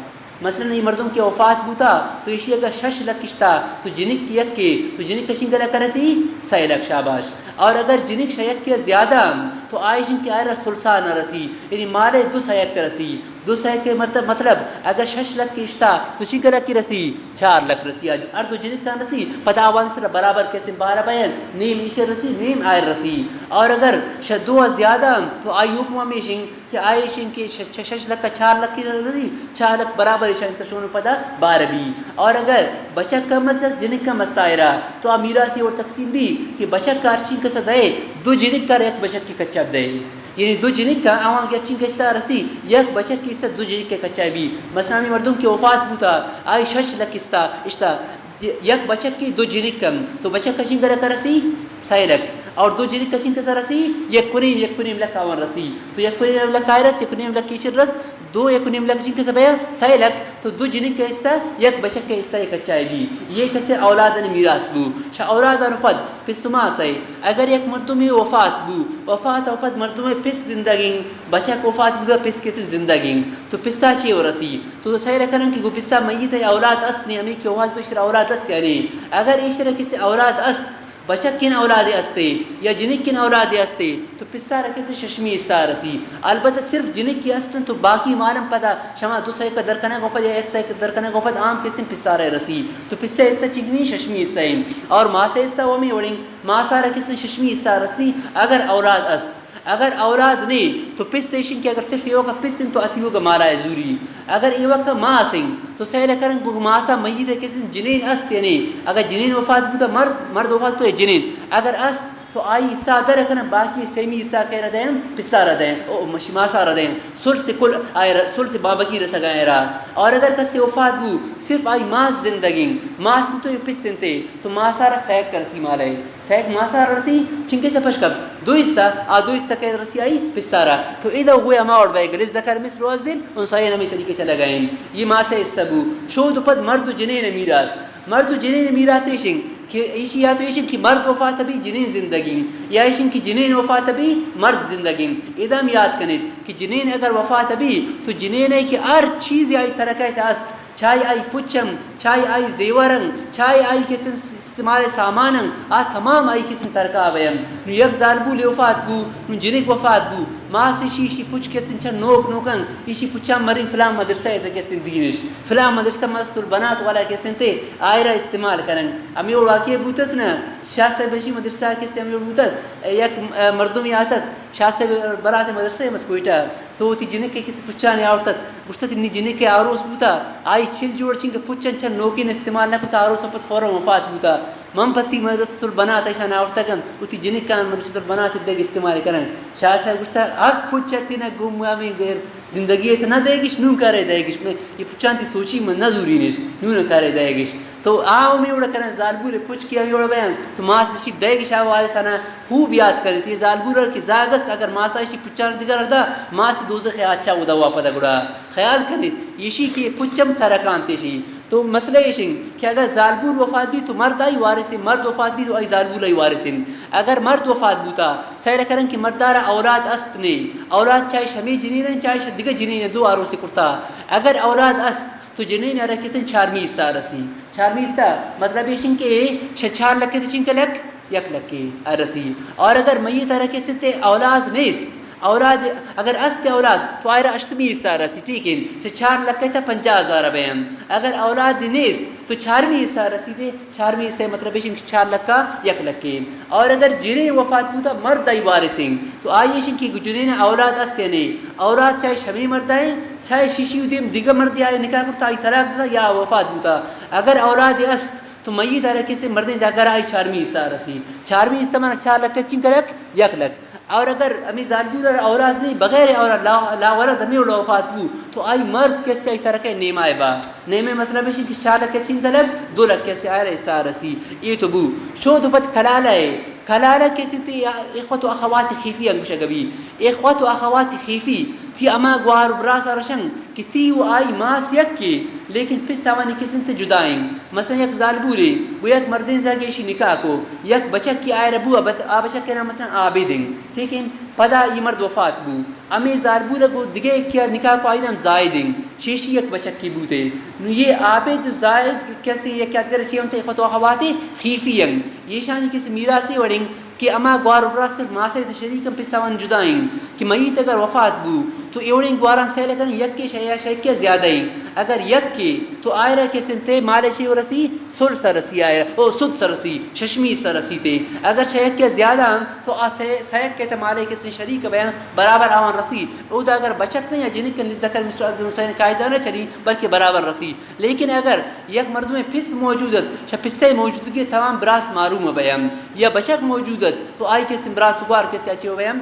مثلاً اے مردم کہ وفات بوتا، تو ایشی اگر شش لک اشتا، تو جنک یکے، تو جنک ءَ چنکا لک رسی؟ سئے لک، شاباش۔ اور اگر جنک شہ یکے زیادہ انت، تو آئیشن کہ آئرا ثلثا نہ رسی، یعنی مال ءِ دو سہ یک رسی۔ دو سہ یک مطلب، مطلب اگر شش لک اشتا، تو چنکا لک رسی؟ چار لک رسی۔ ہر دو جنکاں رسی، پدا آوان سر برابر کسیں بارہ بین، نیم ایشی رسی، نیم آئر رسی۔ اور اگر شہ دو زیادہ انت، تو آئی حکم ہمیشن کہ آئیشن کہ ش-، ش-، شش لک ءَ چار لک رسی، چار لک برابر ایشان سر شون پدا بارہ بی۔ اور اگر بچک کم است، جنک کم است آئرا، تو آ میراث ءِ وڑ تقسیم بی کہ بچک ءَ ہرچی کسا دئے، دو جنک ءَ یک بچک ءِ کچا دئے۔ یعنی دو جنک ءَ آوان کہ ہرچی کسا رسی، یک بچک ءِ حصہ دو جنک ءِ کچا بی۔ مثلاً ہمے مردم کہ وفات بوتا، آئی شش لک استا، اشتا، یک بچک ءُ دو جنک انت، تو بچک ءَ چنکا لک رسی؟ سئے لک۔ اور دو جنک ءَ چنکا رسی؟ یک و نیم، یک و نیم لک آوان رسی۔ تو یک و نیم لک آئی رس، یک و نیم لک ایشی رس، دو یک و نیم لک چنکا بیا؟ سئے لک۔ تو دو جنک ءِ حصہ، یک بچک ءِ حصہ ءِ کچا بی۔ اے کسے اولادانی میراث بو۔ شہ اولادان پد پس و ماس ءَ، اگر یک مردمے وفات بو، وفات ءَ پد مردمے پس زندگیں، بچک وفات بوتا، پس کسے زندگیں، تو پسا چے و رسی؟ تو سئیل کنن کہ گوں پسا میت ءِ اولاد است نی، ہمے کہ وفات بو ایشرا اولاد است یا نی؟ اگر ایشرا کسے اولاد است، بچکیں اولادے استے یا جنکیں اولادے استے، تو پسا را کسے ششمی حصہ رسی۔ البتہ صرف جنکے استن تو باقی مالم پدا شما دو سئیک در کنگ و پد یا یک سئیک در کنگ و پد عام کسے پسا را رسی۔ تو پسا حصہ چگنی؟ ششمی حصہ ایں۔ اور ماسا حصہ و ہمے وڑیں، ماسا را کسے ششمی حصہ رسی اگر اولاد است۔ اگر اولاد نے، تو پس ایشن کہ اگر صرف ایوکا پس انت تو اتیوکا مالا زوری۔ اگر ایوکا ماس انت، تو سئیل کنن گوں ماسا میت ءِ کسے جنین است یا نے؟ اگر جنین وفات بوتا، مرد، مرد وفات بوتا، جنین اگر است، تو آئی حصہ در کنن، باقی سیمی حصہ کئے را دئین؟ پسا را دئین، او مشی ماسا را دئین۔ ثلث کل آئے را، ثلث بابگی رسگا آئے را۔ اور اگر کسے وفات بو، صرف آئی ماس زندگیں، ماس انت و پس انت، تو ماسا را سئیک رسی مالے۔ سئیک ماسا را رسی، چنکے سا پشکپ دو حصہ، آ دو حصہ کئے رسی؟ آئی پسا را۔ تو ادا ہوئے ہما وڑ بئے، للذکر مثل حظ الانثیین، ہمے طریقے چلگا ایں۔ اے ماسا حصہ بو۔ شود و پد مرد و جنین میراث۔ مرد و جنین میراث ایشن کہ ایشی یا تو ایشن کہ مرد وفات بی، جنین زندگیں، یا ایشن کہ جنین وفات بی، مرد زندگیں۔ ادا ہم یاد کنیت کہ جنین اگر وفات بی تو جنین ءِ کہ ہر چیز آئی ترکہ ءِ تہا است، چاہے آئی پچ انت، چاہے آئی زیور انت، چاہے آئی کسے استعمال سامان انت، آ تمام آئی کسے ترکا بینت۔ نوں یک زالبولے وفات بو، نوں جنک وفات بو، ماس ایشی، ایشی پچ کسے چہ نوک نوک انت، ایشی پچاں مریں فلاں مدرسہ ءِ تہ کسے دینش، فلاں مدرسہ مدرسۃ البنات والا کسے تے آئرا استعمال کنن۔ ہمے وڑا کہ بوتت نا، شاہ صاحب ایشی مدرسہ کسے ہمے وڑ بوتت، یک مردمے آتت، شاہ صاحب برات مدرسہ ءَ مس کوئٹہ، تو وتی جنک ءِ کسے پچانے آورتت، گوشتت، منی جنک ءِ آروس بوتا، آئی چل جوڑ چنکہ پچ انت چہ نوکین استعمال نہ کتا، آروس ءَ پد فوراً وفات بوتا۔ من پتی مدرسۃ البنات ایشان آورتگ انت، وتی جنکان مدرسۃ البنات ءَ دگ استعمال کنن۔ شاہ صاحب گوشتا، اخ پچ ءَ تینا گوں ہمے غیر زندگی ءَ تہ نہ دئیگش، نوں کارے دئیگش، من اے پچاں تئی سوچی من نہ زورینش، نوں نہ کارے دئیگش۔ تو آ ہمے وڑا کنن، زالبول ءِ پچ کہ ہمے وڑا بیان، تو ماس اشی دئیگش آ وارثانا خوب یاد کنیت۔ اے زالبول ءَ کہ زاگ است، اگر ماسا اشی پچاں دگہ ردا، ماس دوزخ ءِ آچا اودا واپدا گڑا۔ خیال کنیت، ایشی کہ پچ ہم ترکانت ایشی۔ تو مسئلہ ایش انت کہ اگر زالبول وفات بی تو مرد آئی وارث انت، مرد وفات بی تو آئی زالبول آئی وارث انت۔ اگر مرد وفات بوتا، سئیل کنن کہ مردارا اولاد است نے، اولاد چاہے شہ ہمے جنین انت، چاہے شہ دگہ جنین انت، دو آروسے کرتا۔ اگر اولاد است تو جنین ءَ را کسے چارمی حصہ رسی۔ چارمی حصہ مطلب ایش انت کہ شہ چار لک ءِ تہ چنکہ لک؟ یک لکے ءَ رسی۔ اور اگر میت ءَ را کسے تے اولاد نیست، اولاد اگر است اولاد تو آئرا ہشتمی حصہ رسی، ٹھیک ہے، چہ چار لک ءِ تہ پنجاہ ہزار بیان۔ اگر اولاد نیست تو چارمی حصہ رسی دے، چارمی حصہ مطلب ایش انت کہ چار لک ءَ یک لکے۔ اور اگر جنین وفات بوتا، مرد آئی وارث انت، تو آئی ایش انت کہ جنین اولاد است یا نے، اولاد چاہے شہ ہمے مرد ءَ انت، چاہے شہ ایشی دیم دگہ مردے آئی نکاح کرتا، آئی طلاق داتا یا وفات بوتا۔ اگر اولاد است تو میت ءَ را کسے مردیں جاگہ را آئی چارمی حصہ رسی۔ چارمی حصہ مانا چار لک ءِ چنکہ لک؟ یک لک۔ اور اگر ہمے زالبول ءَ را اولاد نہیں، بغیر اولاد، لا، لا ولد ہمے وڑا وفات بو، تو آئی مرد کسے آئی ترکہ نیما ءَ با۔ نیمے مطلب ایش کہ چار لک ءِ چنکہ لک؟ دو لک کسے آئرا حصہ رسی۔ اے تو بو۔ شود و پد کلالہ ءِ، کلالہ کسے تے اخوت و اخوات خیفی انگوشگ بی۔ اخوت و اخوات خیفی تی اما گوار و براس رشن کہ تی و آئی ماس یکے، لیکن پس آوانی کسے تے جدائیں۔ مثلاً یک زالبورے گو یک مردین زاگے ایشی نکاح کو، یک بچک کی آئرہ بو، آ بت-، آ بچک کے نام مثلاً عابد ہیں، ٹھیک ہے؟ پدا یہ مرد وفات بو۔ ہمے زالبور ء گوں دگہ یکے ء نکاح کو، آئی نام زاہد انت، شیشی یک بچکی بوتے۔ نوں یہ عابد زاہد کسے یک یادگر چے انت، اخوت و اخوات خیفی انت۔ یہ شانی کسے میراثے وڑیں کہ اما گوار و براس صرف ماسے تو شریک انت، پساوان جدا انت کہ میت اگر وفات بو تو ایوڑیں گواران سیل کنیں، یکے شے یا شے کے زیادہ انت۔ اگر یکے تو آئرہ کسے تے مالے چے رسی، سل سرسی آئرہ، او سد سرسی، ششمی سرسی تے۔ اگر شے کے زیادہ انت تو آ سہ-، سہک کہ تہ مالے کسے شریک بیاں برابر آوان رسی۔ اودا اگر بچک نہ یا جنک، للذکر مثل حظ الانثیین قاعدہ نہ چلی، بلکہ برابر رسی۔ لیکن اگر یک مردمے پس موجود ات، شہ پسے موجودگی تمام براس محروم بیاں، یا بچک موجود ات، تو آئی کسے براس گوار کسے اچے بیاں،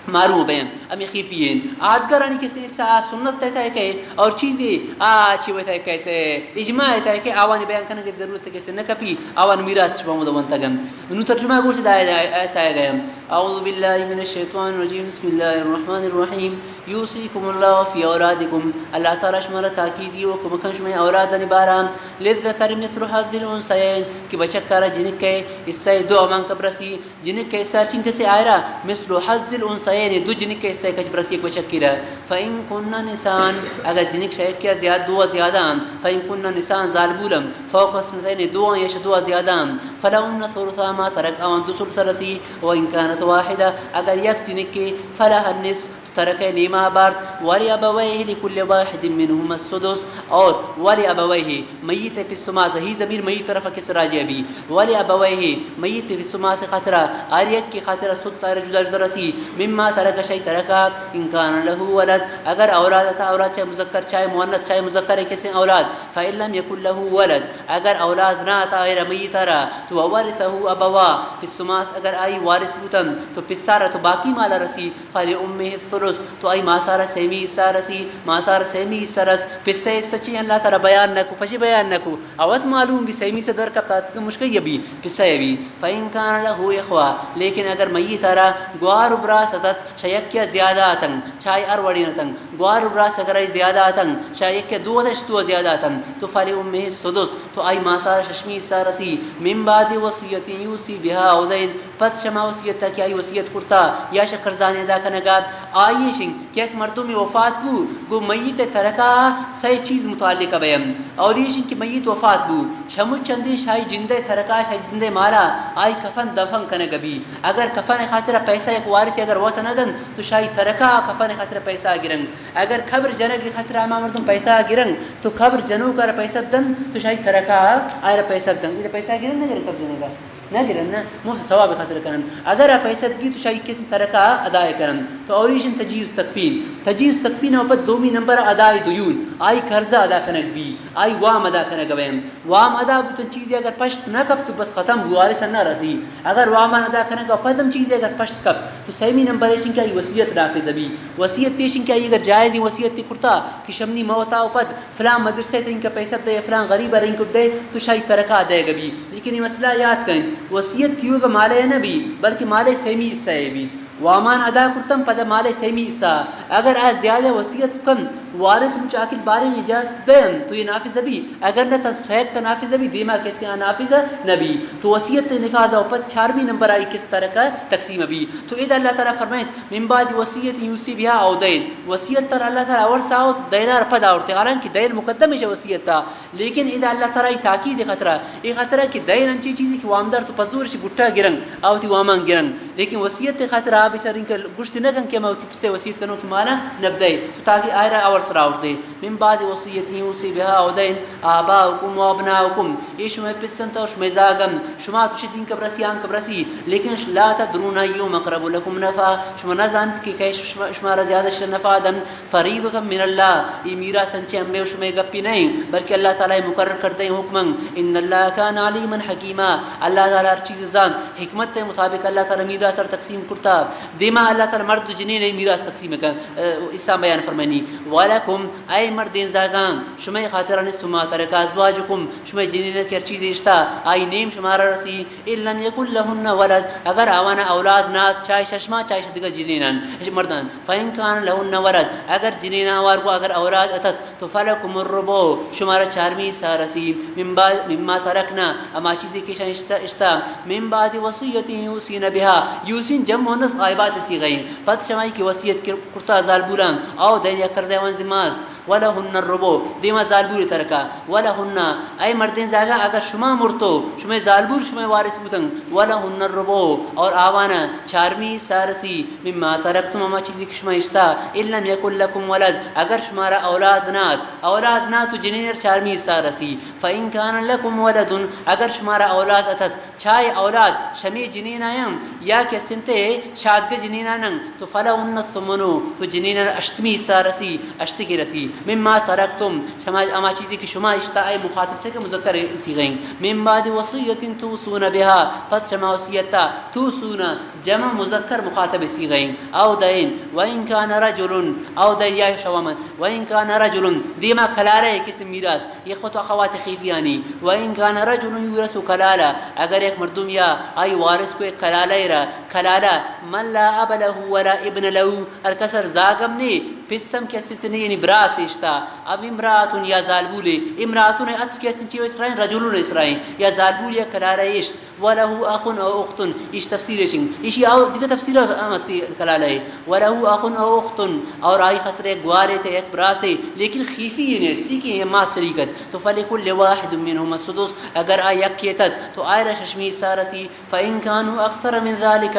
محروم بیاں۔ ہمے خیفی ہیں۔ آدگرانی کسے سا سنت تہ تہ کہ اور چیزے آ چی وتہ کہتے اجماع تہ کہ آوانی بیان کرنے کی ضرورت کسے نہ کپی، آوان میراث شما مدونتگم۔ انو ترجمہ گوش دائے دائے آیت آئے گئے۔ اعوذ باللہ من الشیطان الرجیم، بسم اللہ الرحمن الرحیم۔ یوصیکم اللہ فی اولادکم، اللہ تعالی شمارا تاکیدی و کمکن شمئے اولادانی بارا، للذکر مثل حظ الانثیین، کہ بچک کارا جنک کے حصہ دو امان کب رسی، جنک کے حصہ ہرچین کسے آئرا، مثل حظ الانثیین، دو جنک کے حصہ کچ برسی یک بچک کی را۔ فإن کن نساء، اگر جنک شہ یکے زیاد، دو زیادہ انت، فإن کن نساء، زالبولم، فوق اثنتین، دو یا شہ دو زیادہ انت، فلهن ثلثا ما ترک، آوان دو ثلث رسی، وإن کانت واحدة، اگر یک جنکے، فلها النصف، ترکہ نیما بارت، ولأبویہ لکل واحد منهما السدس، اور ولأبویہ، میت پس و ماس، ہی ضمیر میت طرف کس راجع بی، ولأبویہ، میت پس و ماس خاطرہ، ہر یک کی خاطرہ سدس آئرہ جدا جدا رسی، مما ترک، شی ترکا، ان کان له ولد، اگر اولاد ات، اولاد چاہے مذکر چاہے مؤنث چاہے مذکر کسے اولاد، فإن لم یکن له ولد، اگر اولاد نہ ات آئرہ میت را، تو وورثه ابواه، پس و ماس اگر آئی وارث بوتن تو پسارا تو باقی مالا رسی، فلأمه الثلث، تو آئی ماسارا سیمی حصہ رسی، ماسارا سیمی حصہ رس، پسہ حصہ چی اللہ تعالی بیان نہ کو، پشی بیان نہ کو، اوت معلوم بی سیمی حصہ در کپتا، اتکہ مشکل یہ بی، پسہ یہ بی۔ فإن کان له إخوة، لیکن اگر میت را گوار و براس اتت، شہ یکے زیادہ اتن، چاہے ہر وڑی اتن، گوار و براس اگر آئی زیادہ اتن، شہ یکے دو اتن، شہ دو زیادہ اتن، تو فلأمه السدس، تو آئی ماسارا ششمی حصہ رسی، من بعد وصیة یوصی بها أو دین، پد شما وصیت کہ آئی وصیت کرتا یا شہ قرضانی ادا کنگا، آئی شنگ کہ یک مردمی وفات بو، گو میت ترکا سئے چیز متعلق بیم، اور یہ شنگ کہ میت وفات بو، شمو چندے شاہی جندے ترکا، شاہی جندے مالا، آئی کفن دفن کنگ بی۔ اگر کفن خاطر پیسہ یک وارث اگر وت نہ دن، تو شاہی ترکا کفن خاطر پیسہ گرنگ۔ اگر قبر جنگ خاطر ہما مردم پیسہ گرنگ، تو قبر جنوکا پیسہ دن، تو شاہی ترکا آئرا پیسہ دن۔ یہ پیسہ گرنگ نہ گرنگ قبر جنگا؟ نہ گرن، نہ، مفت ثواب خاطر کنن۔ اگر آ پیسہ بگی تو شاہی کسی ترکا ادا کنن۔ تو اوریشن تجہیز تکفین۔ تجہیز تکفین او پد دومی نمبر ادائے دیون۔ آئی قرضہ ادا کنگ بی، آئی وام ادا کنگ بیم۔ وام ادا بوتن چیزی اگر پشت نہ کپ تو بس ختم بو، وارث نہ رسی۔ اگر وامان ادا کنگ او پد ہم چیزی اگر پشت کپ تو سیمی نمبر ایشن کہ آئی وصیت نافذ بی۔ وصیت ایشن کہ آئی اگر جائز وصیت کرتا کہ شمنی موتا او پد فلان مدرسہ ء تنیگا پیسہ دئے، فلان غریب ء رنگ دئے، تو شاہی ترکا دئیگ بی۔ لیکن یہ مسئلہ یاد کن، وصیت تیوگا مالے نہ بی، بلکہ مالے سیمی حصہ ء بیت۔ وامان ادا کرتن پدا مالے سیمی حصہ۔ اگر آ زیادہ وصیت کن، وارث مچاکل باریں اجازت دئن تو یہ نافذ بی، اگر نہ تا سیک تا نافذ بی، دیما کسی آ نافذ نہ بی۔ تو وصیت نفاذ او پد چارمی نمبر آئی کس ترکا تقسیم بی۔ تو ادا اللہ تعالی فرمائیں، من بعد وصیت یوصی بها او دین، وصیت تر اللہ تعالی اور ساو دینار پد آورتے، حالانکہ دین مقدم ہے وصیت تا، لیکن ادا اللہ تعالی ای تاکید خطرہ، ای خطرہ کہ دین انچی چیزی کہ وامدار تو پزورش گٹا گرنگ، آوتی وامان گرنگ، لیکن وصیت خطرہ آ بسر انکہ گشت نہ کن کہ ما وتی پسے وصیت کنو کہ مالا نبدے، تو تاکہ آئرا اور سرا آورتے۔ من بعد وصیت یوصی بها او دین آباؤکم و ابناؤکم، اے شمئے پس انت اور شمئے زاگ انت، شما تو چہ دین کبرسی آن کبرسی، لیکن لا تدرون ایہم اقرب لکم نفعا، شما نہ زانت کہ کئے شما، شمارا زیادہ شر نفع دن۔ فریضۃ من اللہ، اے میراث انچے ہمے و شمئے گپی نہیں، بلکہ اللہ تعالی مقرر کردہ حکم انت۔ ان اللہ کان علیما حکیما، اللہ تعالی ہر چیز زانت، حکمت مطابق اللہ تعالی میراث سر تقسیم کرتا۔ دیما اللہ تعالی مرد و جنین میراث تقسیم کن، اه، حصہ بیان فرمانی، ولکم، اے مردین زاگان، شمئے خاطرہ نصف ما ترک ازواجکم، شمئے جنین کہ ہر چیزے اشتا، آئی نیم شمارا رسی، ان لم یکن لہن ولد، اگر آوانا اولاد نات، چاہے ششما، چاہے شدگہ جنینان، مردان، فان کان لہن ولد، اگر جنینا وارگو اگر اولاد اتت، تو فلکم الربع، شمارا چارمی حصہ رسی، من بعد، مما ترکنا، ہما چیزے کہ اشان اشتا، اشتا، من بعد وصیت یوصین بها، یوصین جمع مؤنث غائبات صیغہ ایں، پد شمائی کہ وصیت کر-، کرتا زالبولان، او دین یا قرض ایوان ذمہ است، ولہن الربع، دیما زالبول ترکا، ولہن، اے مردین زاگا اگر شما مرتو، شمئے زالبول شمئے وارث بوتن، ولہن الربع، اور آوانا چارمی حصہ رسی، مما ترکتم، ہما چیزے کہ شما اشتا، ان لم یکن لکم ولد، اگر شمارا اولاد نات، اولاد نات تو جنین چارمی حصہ رسی، فان کان لکم ولد، اگر شمارا اولاد اتت، چاہے اولاد شمی جنین آیاں یا کہ سنتے شادگہ جنین آنن، تو فلہن الثمن، تو جنین اشتمی حصہ رسی، اشتکی رسی، مما ترکتم، شما، ہما چیزے کہ شما اشتا، اے مخاطب سے کہ مذکر صیغہ ایں، من بعد وصیت توصون بها، پد شما وصیتا، توصون، جمع مذکر مخاطب صیغہ ایں، او دین، وان کان رجل، او دین یا شوامن، وان کان رجل، دیما کلالہ کس میراث، اخوت و اخوات خیفیانی، وان کان رجل یورث کلالہ، اگر یک مردم یا آئی وارث کو یک کلالہ را، کلالہ، من لا اب له ولا ابن له، ہر کس ہر زاگم نے، پسم کس ات نے، یعنی براس اشتا، او امرأة یا زالبولے، امرأة عطف کس چی اسرائیں، رجل اسرائیں، یا زالبول یا کلالہ اشت، وله اخ او اخت، ایش تفسیر شنگ، ایشی او دیگہ تفسیر ہم استی کلالہ، وله اخ او اخت، اور آئی خطرے گوارے تے یک براسے، لیکن خیفی نے، ٹھیک ہے، ما شریکت، تو فلکل واحد منهما السدس، اگر آ یک کیتت، تو آئرا ششمی حصہ رسی، فان کانوا اکثر من ذلک،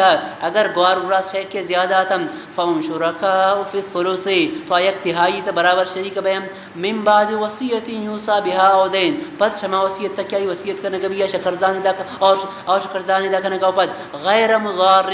اگر گوار و براس شیک کے زیادہ اتم، فهم شرکاء فی الثلث، تو آ یک تہائی تا برابر شریک بیم، من بعد وصیت یوصی بها او دین، پد شما وصیت تک آئی وصیت کنگا بی یا شکرزانی دا ک-، اور، اور شکرزانی دا کنگا پد، غیر مضار،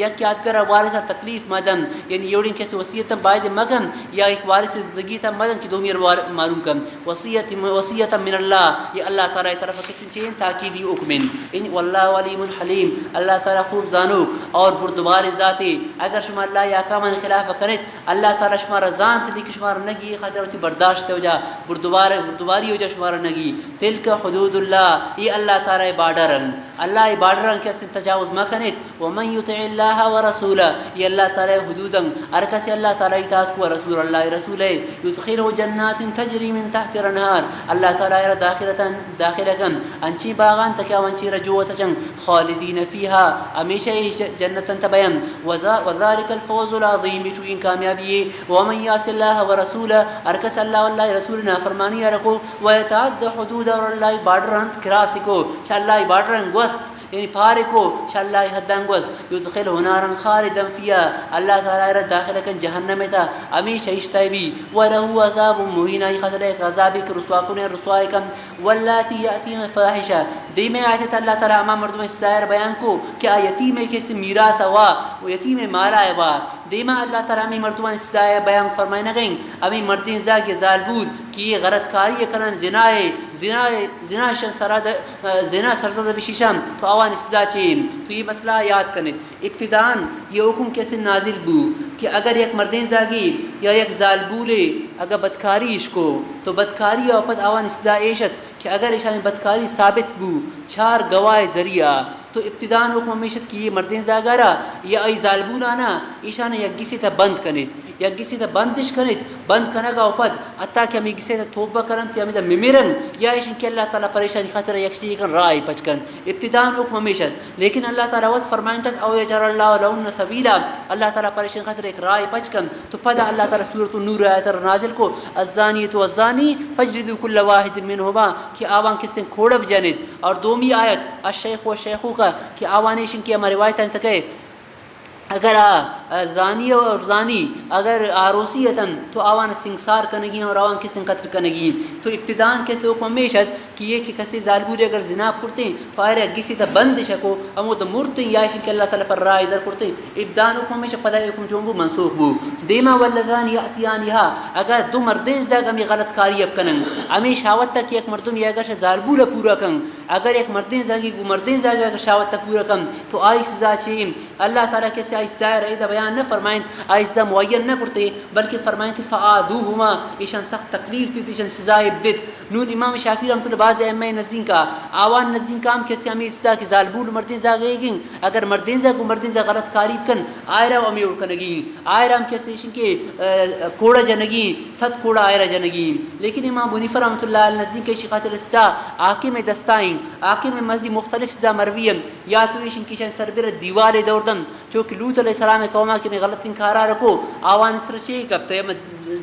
یک یادگر وارث تکلیف مدن، یعنی یوڑین کسی وصیت باید مگن یا ایک وارث زندگی تا مدن کہ دومی وار-، معلوم کن، وصیت، وصیت من اللہ، یہ اللہ تعالی طرف کسی چین تاکیدی حکم ایں۔ ان واللہ علیم حلیم، اللہ تعالی خوب زانوک اور بردبار ذاتے۔ اگر شما اللہ یا احکامان خلاف کنت، اللہ تعالی شمارا زانت دی کہ شمارا نگی، خاطر وتی برداشت وجہ، بردبار، بردباری وجہ شمارا نگی۔ تلک حدود اللہ، یہ اللہ تعالی بارڈر ان۔ اللہ بارڈر ان کہ استن تجاوز مکنت۔ ومن یطع اللہ ورسولہ، یہ اللہ تعالی حدود ان۔ ہر کسی اللہ تعالی اطاعت کو، رسول اللہ رسول ہے، یدخلہ جنات تجری من تحت الانہار، اللہ تعالی را داخلتاً، داخل کن انچی باغان تکا ونچی رجوت چن، خالدین فیها، ہمیشہ ای ج-، جنتاں تہ بین۔ وذا-، وذالک الفوز العظیم، چوئیں کامیابی ہے۔ ومن یعص اللہ ورسولہ، ہر کس اللہ واللہ رسول نافرمانی رکو، ویتعد حدود، اور اللہ بارڈر انت کراس کو، چہ اللہ بارڈر گوست، یعنی پار کو، چہ اللہ حداں گوست، یدخلہ نارا خالدا فیها، اللہ تعالی را داخل کن جہنم تا، ہمیشہ اشتہ بی، ولہ عذاب مہین، آئی خاطر ایک عذابی کہ رسوا کنے، رسوا کن۔ واللاتی یاتین الفاحشہ، دیمے آیت اللہ تعالی ہما مردم سزا را بیان کو کہ آ یتیم کس میراث وا و یتیم مالا وا۔ دیما اللہ تعالی ہمیں مردمان سزا بیان فرمائے نگئیں، ہمیں مردین زاگ زالبول کہ یہ غلط کاری کنن، زنا، زنا، زنا شن سرا د-، زنا سرزد بشیشان تو آوان سزا چین۔ تو یہ مسئلہ یاد کنید۔ ابتداءً یہ حکم کیسے نازل بو کہ اگر یک مردین زاگی یا یک زالبولے اگر بدکاری اش کو تو بدکاری او پد آوان سزا ایشت کہ اگر ایشانی بدکاری ثابت بو چار گواہ ذریعہ، تو ابتداءً حکم ہمیشت کہ یہ مردین زاگارا یا ای زالبولانا ایشان یک گسی تا بند کنید، یک گسی تا بندش کنید، بند کنگا و پد حتی کہ ہمیں گسی تا توبہ کرنت یا ہمیں تا ممرن یا ایشن کہ اللہ تعالی پریشانی خاطر یک شیئی کن راہ پچ کن۔ ابتداءً حکم ہمیشت، لیکن اللہ تعالی وت فرمائنتت، او یجعل اللہ لہن سبیلا، اللہ تعالی پریشانی خاطر ایک راہ پچ کن۔ تو پدا اللہ تعالی سورۃ النور آیت را نازل کو، الزانیۃ والزانی فاجلدوا کل واحد منہما، کہ آوان کسیں کوڑب جنید۔ اور دومی آیت، الشیخ والشیخوخہ، کہ آوان ایشن کہ ہما روایت انت کہ اگر آ زانی اور زانی اگر آروسی اتن تو آوان سنگسار کنگی اور آوان کسن قتل کنگی۔ تو ابتدان کسے حکم ہمیش ات کہ یہ کہ کسے زالبولے اگر زنا کرتیں تو آئرا گسی تا بند شکو، ہمو تو مرتیں یا اشن کہ اللہ تعالی پر رائے در کرتیں۔ ابتدان حکم ہمیش ات، پدا حکم چون بو، منسوخ بو۔ دیما واللذان یاتیانها، اگر دو مردین زاگ ہمیں غلط کاری اب کنن، ہمیں شاوت تک یک مردم یا اگر زالبول پورا کن، اگر یک مردین زاگی گو مردین زاگ اگر شاوت پورا کن تو آئی سزا چی؟ اللہ تعالی کسے آئی سزا را ادا بیان نہ فرمائنت، آئی سزا معین نہ کرتے، بلکہ فرمائنت فآذوہما، ایشان سخت تکلیف دیت، ایشان سزا بدیت۔ نون امام شافعی رحمۃ اللہ بعض ائمہ نزدیکا، آوان نزدیکا ہم کسے ہمیں سزا کہ زالبول مردین زاگ ایگیں، اگر مردین زاگ گو مردین زاگ غلط کاری کن، آئرا ہمیں اڑ کنگی، آئرا ہم کسے ایشن کہ، ا، کوڑا جنگی، صد کوڑا آئرا جنگی۔ لیکن امام بنیفہ رحمۃ اللہ علیہ نزدیک ایشی خاطر سزا حاکم دستائیں، حاکم مزدی مختلف سزا مروی انت، یا تو ایشن کہ ایشان سربر دیوالے دور دنت، چو کہ لوط علیہ السلام قوما کہ میں غلطیں کارا رکو، آوان سر چے کپت، یا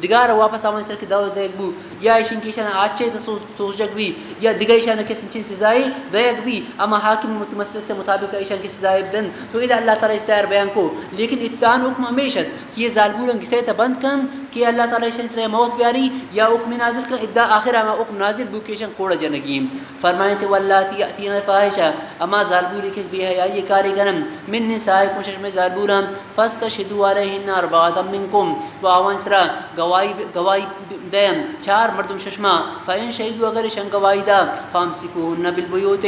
ڈگار واپس آوان سر کہ دور دیگ بو، یا ایشن کہ ایشان آچے تو سوز، سوزجگ بی، یا دگہ ایشان کس چین سزائی دیگ بی، اما حاکم مت-، مسلط مطابق ایشان کہ سزائی بدن، تو ادا اللہ تعالی سیر بیان کو۔ لیکن اتان حکم ہمیش ات کہ یہ زالبولن گسے تا بند کن کہ اللہ تعالی ایشان سر موت بیاری یا حکم نازل کن، ادا آخر ہما حکم نازل بو کہ ایشان کوڑا جنگی۔ فرمائنت واللاتی یاتین الفاحشہ، اما زالبولی کہ بے حیائی کاری کنن، من نسائکم، ششمے زالبولاں، فاستشہدوا علیہن اربعۃ منکم، و آوان سرا گواہی، گواہی دیم چار مردم ششما، فان شہدوا، اگر ایشان گواہی دا، فامسکوہن بالبیوت،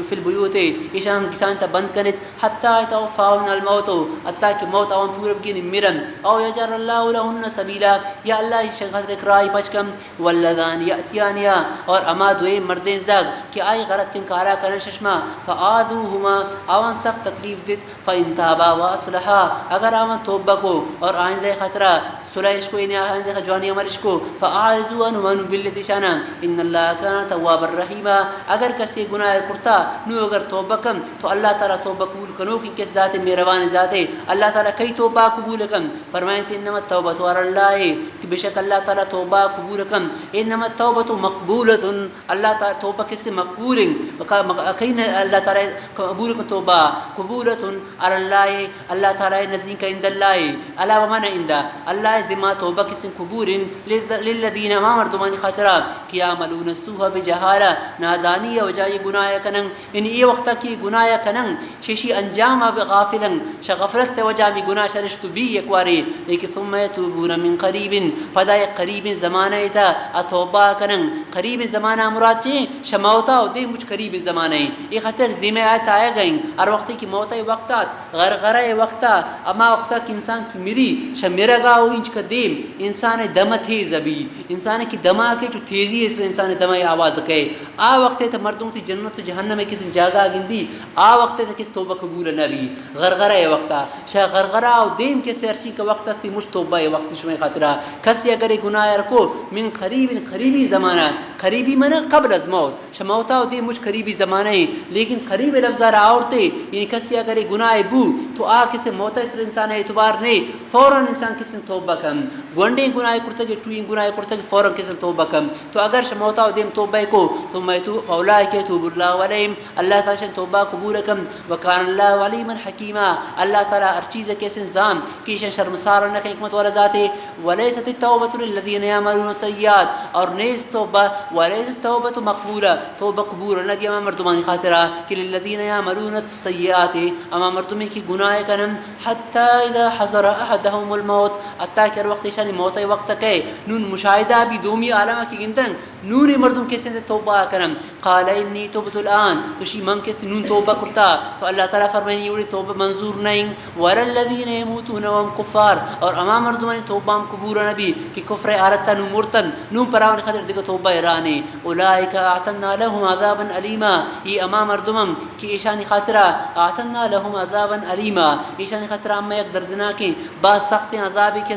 فی البیوت، ایشان گسان تا بند کنت، حتی یتوفاہن الموت، حتی کہ موت آوان پورا بگین مرن، او یجعل اللہ لہن سبیلا، یا اللہ ایشان خاطر ایک راہی پچ کن۔ واللذان یاتیانها، اور ہما دوئیں مردین زاگ کہ آئی غلطیں کارا کنن ششما، فآذوہما، آوان سخت تکلیف دیت، فان تابا واصلحا، اگر آوان توبہ کو اور آئندہ خاطرا صلح اش کو، یعنی آئندہ جوانی عمل اش کو، فاعرضوا عنہما، نو بلت ایشانا، ان اللہ کان توابا رحیما، اگر کسے گناہ کرتا، نو اگر توبہ کن، تو اللہ تعالی توبہ قبول کنوکیں کس ذات مہربان ذاتے، اللہ تعالی کئی توبہ قبول کن، فرمائنت انما التوبۃ علی اللہ، کہ بے شک اللہ تعالی توبہ قبول کن، انما التوبۃ مقبولۃ، اللہ تعالی توبہ کسے مقبول ہیں، مقا-، مقا-، کہیں نہ اللہ تعالی قبول کن توبہ، قبولۃ علی اللہ، اللہ تعالی نزدیک عند اللہ، علی بمعنی عند، اللہ ذمہ توبہ کسے قبول ہیں، للذ-، للذین، ہما مردمانی خاطرہ، کہ یعملون السوء بجہالہ، نادانی وجہ یہ گناہ کنن، یعنی اے وقتا کہ گناہ کنن، ششی انجام ء غافلن، شہ غفلت ء وجہ ہمے گناہ شرشت بی یک وارے، لیکن ثم یتوبون من قریب، پدا یک قریبیں زمانہ ء تہا آ توبہ کنن۔ قریبیں زمانہ مراد چے؟ شہ موتا و دیم مچ قریبیں زمانہ ایں۔ اے خاطر دیمے آیت آیگ ایں، ہر وقتے کہ موت ء وقت آت، غرغرہ ء وقتا، ہما وقتا کہ انسان کہ مری، شہ مرگا و اینچکا دیم انسان ء دم تیز بی، انسان کہ دما کہ چو تیزی اس انسان ء دم ء آواز کئے۔ آ وقت ء تہ مردم وتی جنت و جہنم ء کسیں جاگہ ء گندی، آ وقت ء تہ کس توبہ قبول نہ بی۔ غرغرہ ء وقت ء، شہ غرغرہ و دیم کسے ہرچی کہ وقت استی مش توبہ ء وقت شمئے خاطرا۔ کسے اگر اے گناہ ء رکو، من قریب، قریبی زمانہ، قریبی معنی قبل از موت، شہ موتا و دیم مش قریبی زمانہ ایں، لیکن قریب لفظ ء را آورتے، یعنی کسے اگر اے گناہ بو تو آ کسے موت ء سر انسان ء اعتبار نے، فوراً انسان کسن توبہ کن۔ گونڈیں گناہ کرتگ، ٹوئیں گناہ کرتگ، فوراً کسن توبہ کن۔ تو اگر شہ موتا و دیم توبہ کو، ثم یتوب، فاولئک یتوب اللہ علیہم، اللہ تعالی شن توبہ قبول کن۔ وکان اللہ علیما حکیما، اللہ تعالی ہر چیز کسن زان کہ شن شرمسار نہ، حکمت والا ذاتے۔ ولیست التوبۃ للذین یعملون السیئات، اور نیست توبہ، ولیست التوبۃ مقبولہ، توبہ قبول نہ بی ہما مردمانی خاطرا کہ للذین یعملون السیئات، ہما مردمی کہ گناہ کنن، حتی اذا حضر احدهم الموت، حتی کہ ہر وقت ایشانی موت ء وقت کئے، نون مشاہدہ بی دومی عالم ء کہ گندن، نون اے مردم کسے دے توبہ کنن، قال انی تبت الآن، تو شی من کس نون توبہ کرتا، تو اللہ تعالی فرمائنی اوڑے توبہ منظور نہیں، ولا الذین یموتون وهم کفار، اور اما مردمانی توبہ ہم قبول نبی کہ کفر حالت نو مرتن، نون پراون خاطر دیگہ توبہ رانے، اولئک اعتدنا لهم عذابا الیما، یہ اما مردمم کہ ایشانی خاطرا اعتدنا لهم عذابا الیما، ایشانی خاطرا ہم یک دردناکیں، باز سختیں عذابے کہ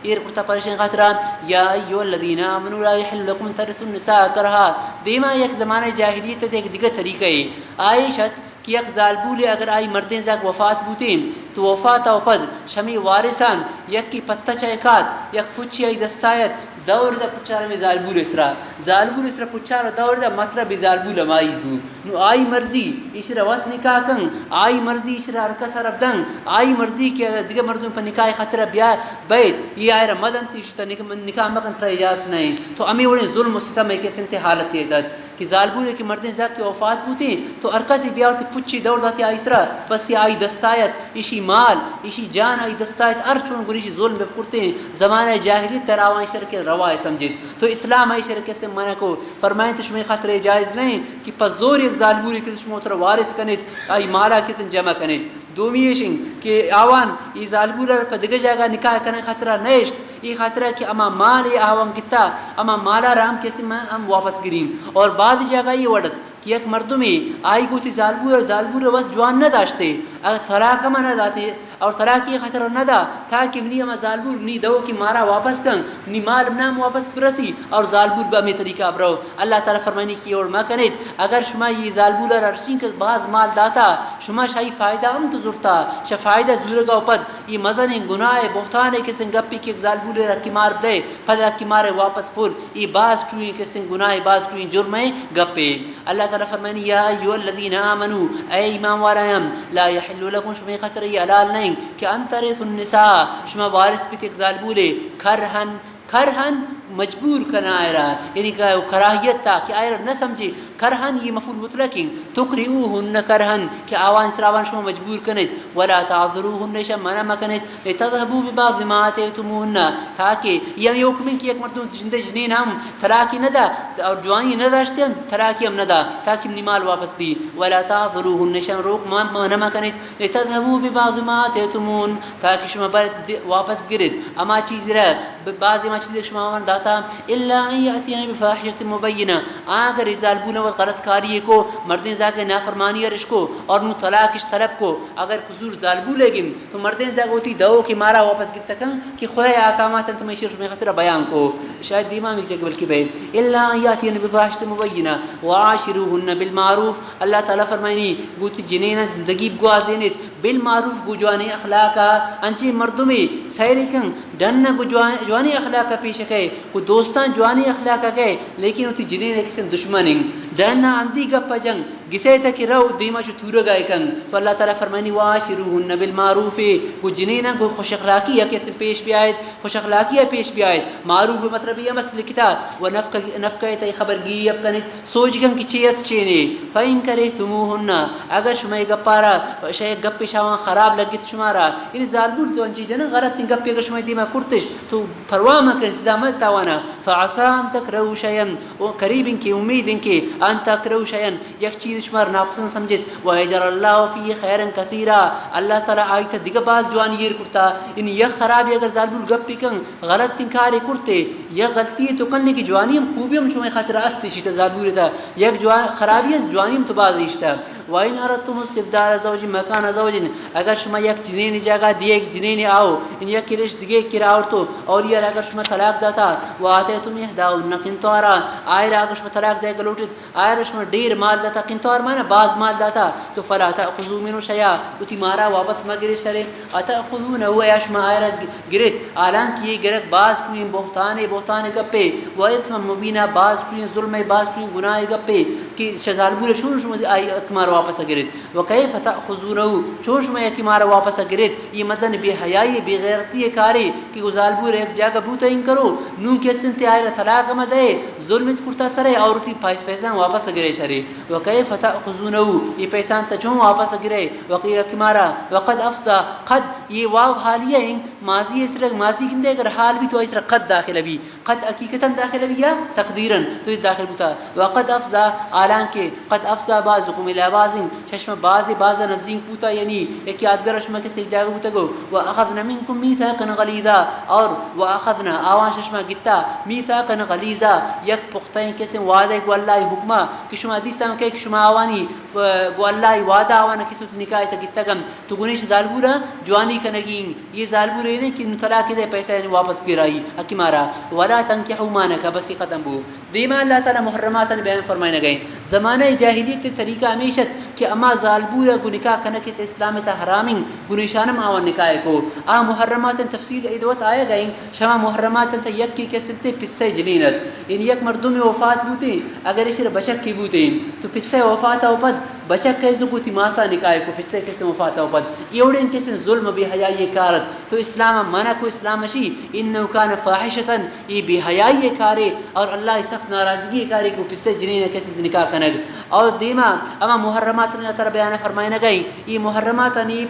ایر کرتا پریشان خاطرا۔ یا ایھا الذین آمنوا لا یحل لکم ان ترثوا النساء کرہا۔ دیما یک زمانہ جاہلیت ء یک دگہ طریقہ اے، آئیش ات کہ یک زالبولے اگر آئی مردین زاگ وفات بوتیں تو وفات ءَ پد شمی وارثان یکی پتہ چہ کات، یک پچی آئی دستا ات، دور دا پچار ہمے زالبول سرا، زالبول سرا پچار دور دا مطلب زالبول ہمائی بو۔ نو آئی مرضی ایشرا وت نکاح کن، آئی مرضی ایشرا ہر کس عرب دن، آئی مرضی کہ دگہ مردم پہ نکاح خاطر بیا بیت، یہ آئرا مدن تی شتا نکاح مکن ترا اجازت نہیں۔ تو ہمے وڑیں ظلم و ستم ایک سنتے حالت یہ دت۔ کہ زالبولے کہ مردین زاک کہ وفات بوتیں، تو ہر کسی بیا وتی پچی دور داتی آئی سرا، بس یہ آئی دستایت، ایشی مال، ایشی جان آئی دستایت، ہر چون گریشی ظلم بکرتیں، زمانہ جاہلیت تر آوان ایشر کہ روا سمجھت۔ تو اسلام آئی شر کسے منع کو، فرمائیں تو شمے خاطر جائز نہیں کہ پس زور یک زالبولی کہ شما تر وارث کنیت، آئی مالا کسن جمع کنیت۔ دومی ایش انت کہ آوان ای زالبول ء پہ دگہ جاگہ نکاح کنگ خاطرا نہ اشت، ای خاطرا کہ اما مال ء آوان گتا، اما مالا را ہم کسی من ہم واپس گرین۔ اور بعض جاگہ یہ وڑت کہ یک مردمے آئی گوتی زالبول، زالبول وت جوان نہ داشتے، اگر طلاق ہم نہ داتے اور طلاق یہ خاطر نہ دا تاکہ منی اما زالبول منی دو کہ مارا واپس کن، منی مال منا ہم واپس برسی اور زالبول بہ ہمیں طریقہ برو۔ اللہ تعالی فرمانی کہ اور مہ کنیت، اگر شما یہ زالبول را رشین کہ باز مال داتا، شما شاہی فائدہ ہم تو زرتا، شا فائدہ زورگا و پد یہ مزنیں گناہ بہتان کسن گپی کہ یک زالبول را کی مار دے، پدا کی مار واپس پول، یہ باز ٹوئیں کسن گناہ، باز ٹوئیں جرمیں گپے۔ اللہ تعالی فرمانی، یا ایھا الذین آمنوا، اے ایمان والایان، لا یحل لکم، شمے خاطر یہ حلال نہیں کہ ان ترثوا النساء، شما وارث بیت یک زالبولے، کرہن، کرہن مجبور کنا آئرا، یعنی کہ کراہیت تا کہ آئرا نہ سمجھے، کرہن یہ مفعول مطلق ہیں، تکرہوہن کرہن کہ آوان سراوان شما مجبور کنیت، ولا تعضلوہن ایشا منع مکنیت، لتذهبوا ببعض ما آتيتموهن، تاکہ یہ ہمیں حکم ہیں کہ یک مردم جندے جنین ہم طلاقی نہ دا اور جوانی نہ داشتے ہم طلاقی ہم نہ دا تاکہ منی مال واپس بی، ولا تعضلوهن ایشا روک ما-، منع مکنیت، لتذهبوا ببعض ما آتيتموهن، تاکہ شما بر-، د-، واپس بگرید ہما چیز را، ب-، بعض ہما چیز شما آوان داتا، الا ان یاتین بفاحشة مبینہ، آ اگر ای زالبول وت غلط کاری کو، مردین زاک نافرمانی ارش کو اور نو طلاقش طلب کو، اگر قصور زالبول گن تو مردین زاک ہوتی دو کہ مارا واپس گتکن کہ خدا احکامات انت میں شر شما خاطر بیان کو، شاید دیما میں جگہ بلکہ بے، الا ان یاتین بفاحشة مبینہ وعاشروهن بالمعروف، اللہ تعالی فرمائنی گوتی جنین زندگی بگوازینیت، بالمعروف گو جوانیں اخلاقا، انچیں مردمے سیرے کن ڈن گو جوان-، جوانیں اخلاقا پیش کئے، گو دوستاں جوانیں اخلاقا کئے، لیکن وتی جنین کسیں دشمن انت، ڈن اندی گپ جنگ، گسے تک رو دیما چو تورگا کن، تو اللہ تعالی فرمانی، وعاشروهن بالمعروف، گو جنینا گو خوش اخلاقی کسیں پیش بیایت، خوش اخلاقی پیش بیایت، معروف مطلب یہ مس لکھتا، و نفقہ، نفقہ تئی خبر گیری اب کنیت، سوج کن کہ چے است چے نے۔ فإن كرهتموهن، اگر شما اے گپارا، شما اے گپ شاوان خراب لگت شمارا، یعنی زالبول تو انچی جنن غلط گپے اگر شما دیما کرتش تو پرواہ مہ کن، سزا مہ تاوانا۔ فعسى أن تكرهوا شيئا، او قریب ان کہ امید ان کہ أن تكرهوا شيئا، یک چیز شمار ناپسند سمجھت، ويجعل الله فيه خيرا كثيرا، اللہ تعالی آئی تا دگہ باز جوانی ایر کرتا۔ ان یک خرابی اگر زالبول گپی کن، غلط کارے کرتے، یک غلطی تو کن، لیکن جوانی ہم خوبی ہم شمئے خاطر است اشی تا زالبول تا، یک جوان خرابی است، جوانی ہم تو باز اشتا۔ وإن أردتم استبدال زوج مكان زوج، اگر شما یک جنین جاگہ دیگ جنین آو، ان یک کرش دیگے کرا آورتو، اور یہ اگر شما طلاق داتا، وآتيتم إحداهن قنطارا، آئرا اگر شما طلاق دے گلوٹت، آئرا شما ڈیر مال داتا، قنطار مانا باز مال داتا، تو فلا تأخذوا منه شيئا، وتی مارا واپس مگرے شرے، أتأخذونه، آیا شما آئرا گرت، حالانکہ یہ گرگ باز ٹوئیں بہتانے، بہتانے گپے، وإثما مبينا، باز ٹوئیں ظلمے، باز ٹوئیں گناہے گپے، کہ شزال بورے چون شما آئی حق مارا واپس گرت، وكيف تأخذونه، چون شما حق مارا واپس گرت، یہ مزن بے حیائی، بے غیرتی کارے، کہ گزال بورے یک جاگہ بوتا انکرو، نون کسن تے آئرا طلاق مدے، ظلم ات کرتا سرے، اور تی پیس پیسان واپس گرے شرے۔ وكيف تأخذونه، یہ پیسان تا چون واپس گرے، وقیل کہ مارا، وقد أفضى، قد، یہ واو حالیہ ہیں، ماضی اسرا، ماضی گندے اگر حال بی تو اسرا قد داخل بی، قد حقیقتاً داخل بی یا تقدیراً تو یہ داخل بوتا۔ وقد أفضى، حالانکہ قد أفضى بعضكم إلى بعض، ششم بعض بعض نزدیک بوتا، یعنی یک یادگار شما کسی جاگہ بوتا گو، وأخذن منكم ميثاقا غليظا، اور وأخذن، آوان ششما گتا، ميثاقا غليظا، یک پختہ کسیں وعدہ گو اللہ حکمہ، کہ شما حدیث ہم کہ شما آوانی، ف-، گو اللہ وعدہ آوان کسے وتی نکاح تا گتگم، تو گنیش زالبورا جوانی کنگی، یہ زالبور نے کہ نو طلاق دے پیسہ یعنی واپس گرائی، حق مارا، ولا تنكحوا ما نكح، بس یہ ختم بو۔ دیما اللہ تعالی محرمات بیان فرمائے نگئے۔ زمانہ جاہلیت ءِ طریقہ ہمیش ات کہ ہما زالبور ءَ گوں نکاح کنگ کہ اسلام ءِ تہا حرام انت، گوں ایشان ہم آوان نکاح کو۔ آ محرمات تفصیل اے دوت آیگ ءَ انت، شما محرمات تہ یکے کس انت پسہ جنین ات۔ یعنی یک مردمے وفات بوتیں، اگر ایشی را بچکے بوتیں، تو پسہ وفات ءَ پد بچک ءَ زو گوں وتی ماسا نکاح کو، پسہ کس وفات ءَ پد۔ اے وڑیں کس ظلم و بے حیائی کار ات۔ تو اسلام ءَ منع کو، اسلام اشی انه کان فاحشة، اے بے حیائی کارے اور اللہ ءِ سخت ناراضگی کارے کہ پسہ جنین کس نکاح کنگ۔ اور دیما ہما محرمات ءَ ترا بیان فرمائنگ ءَ ایں۔ اے محرمات انی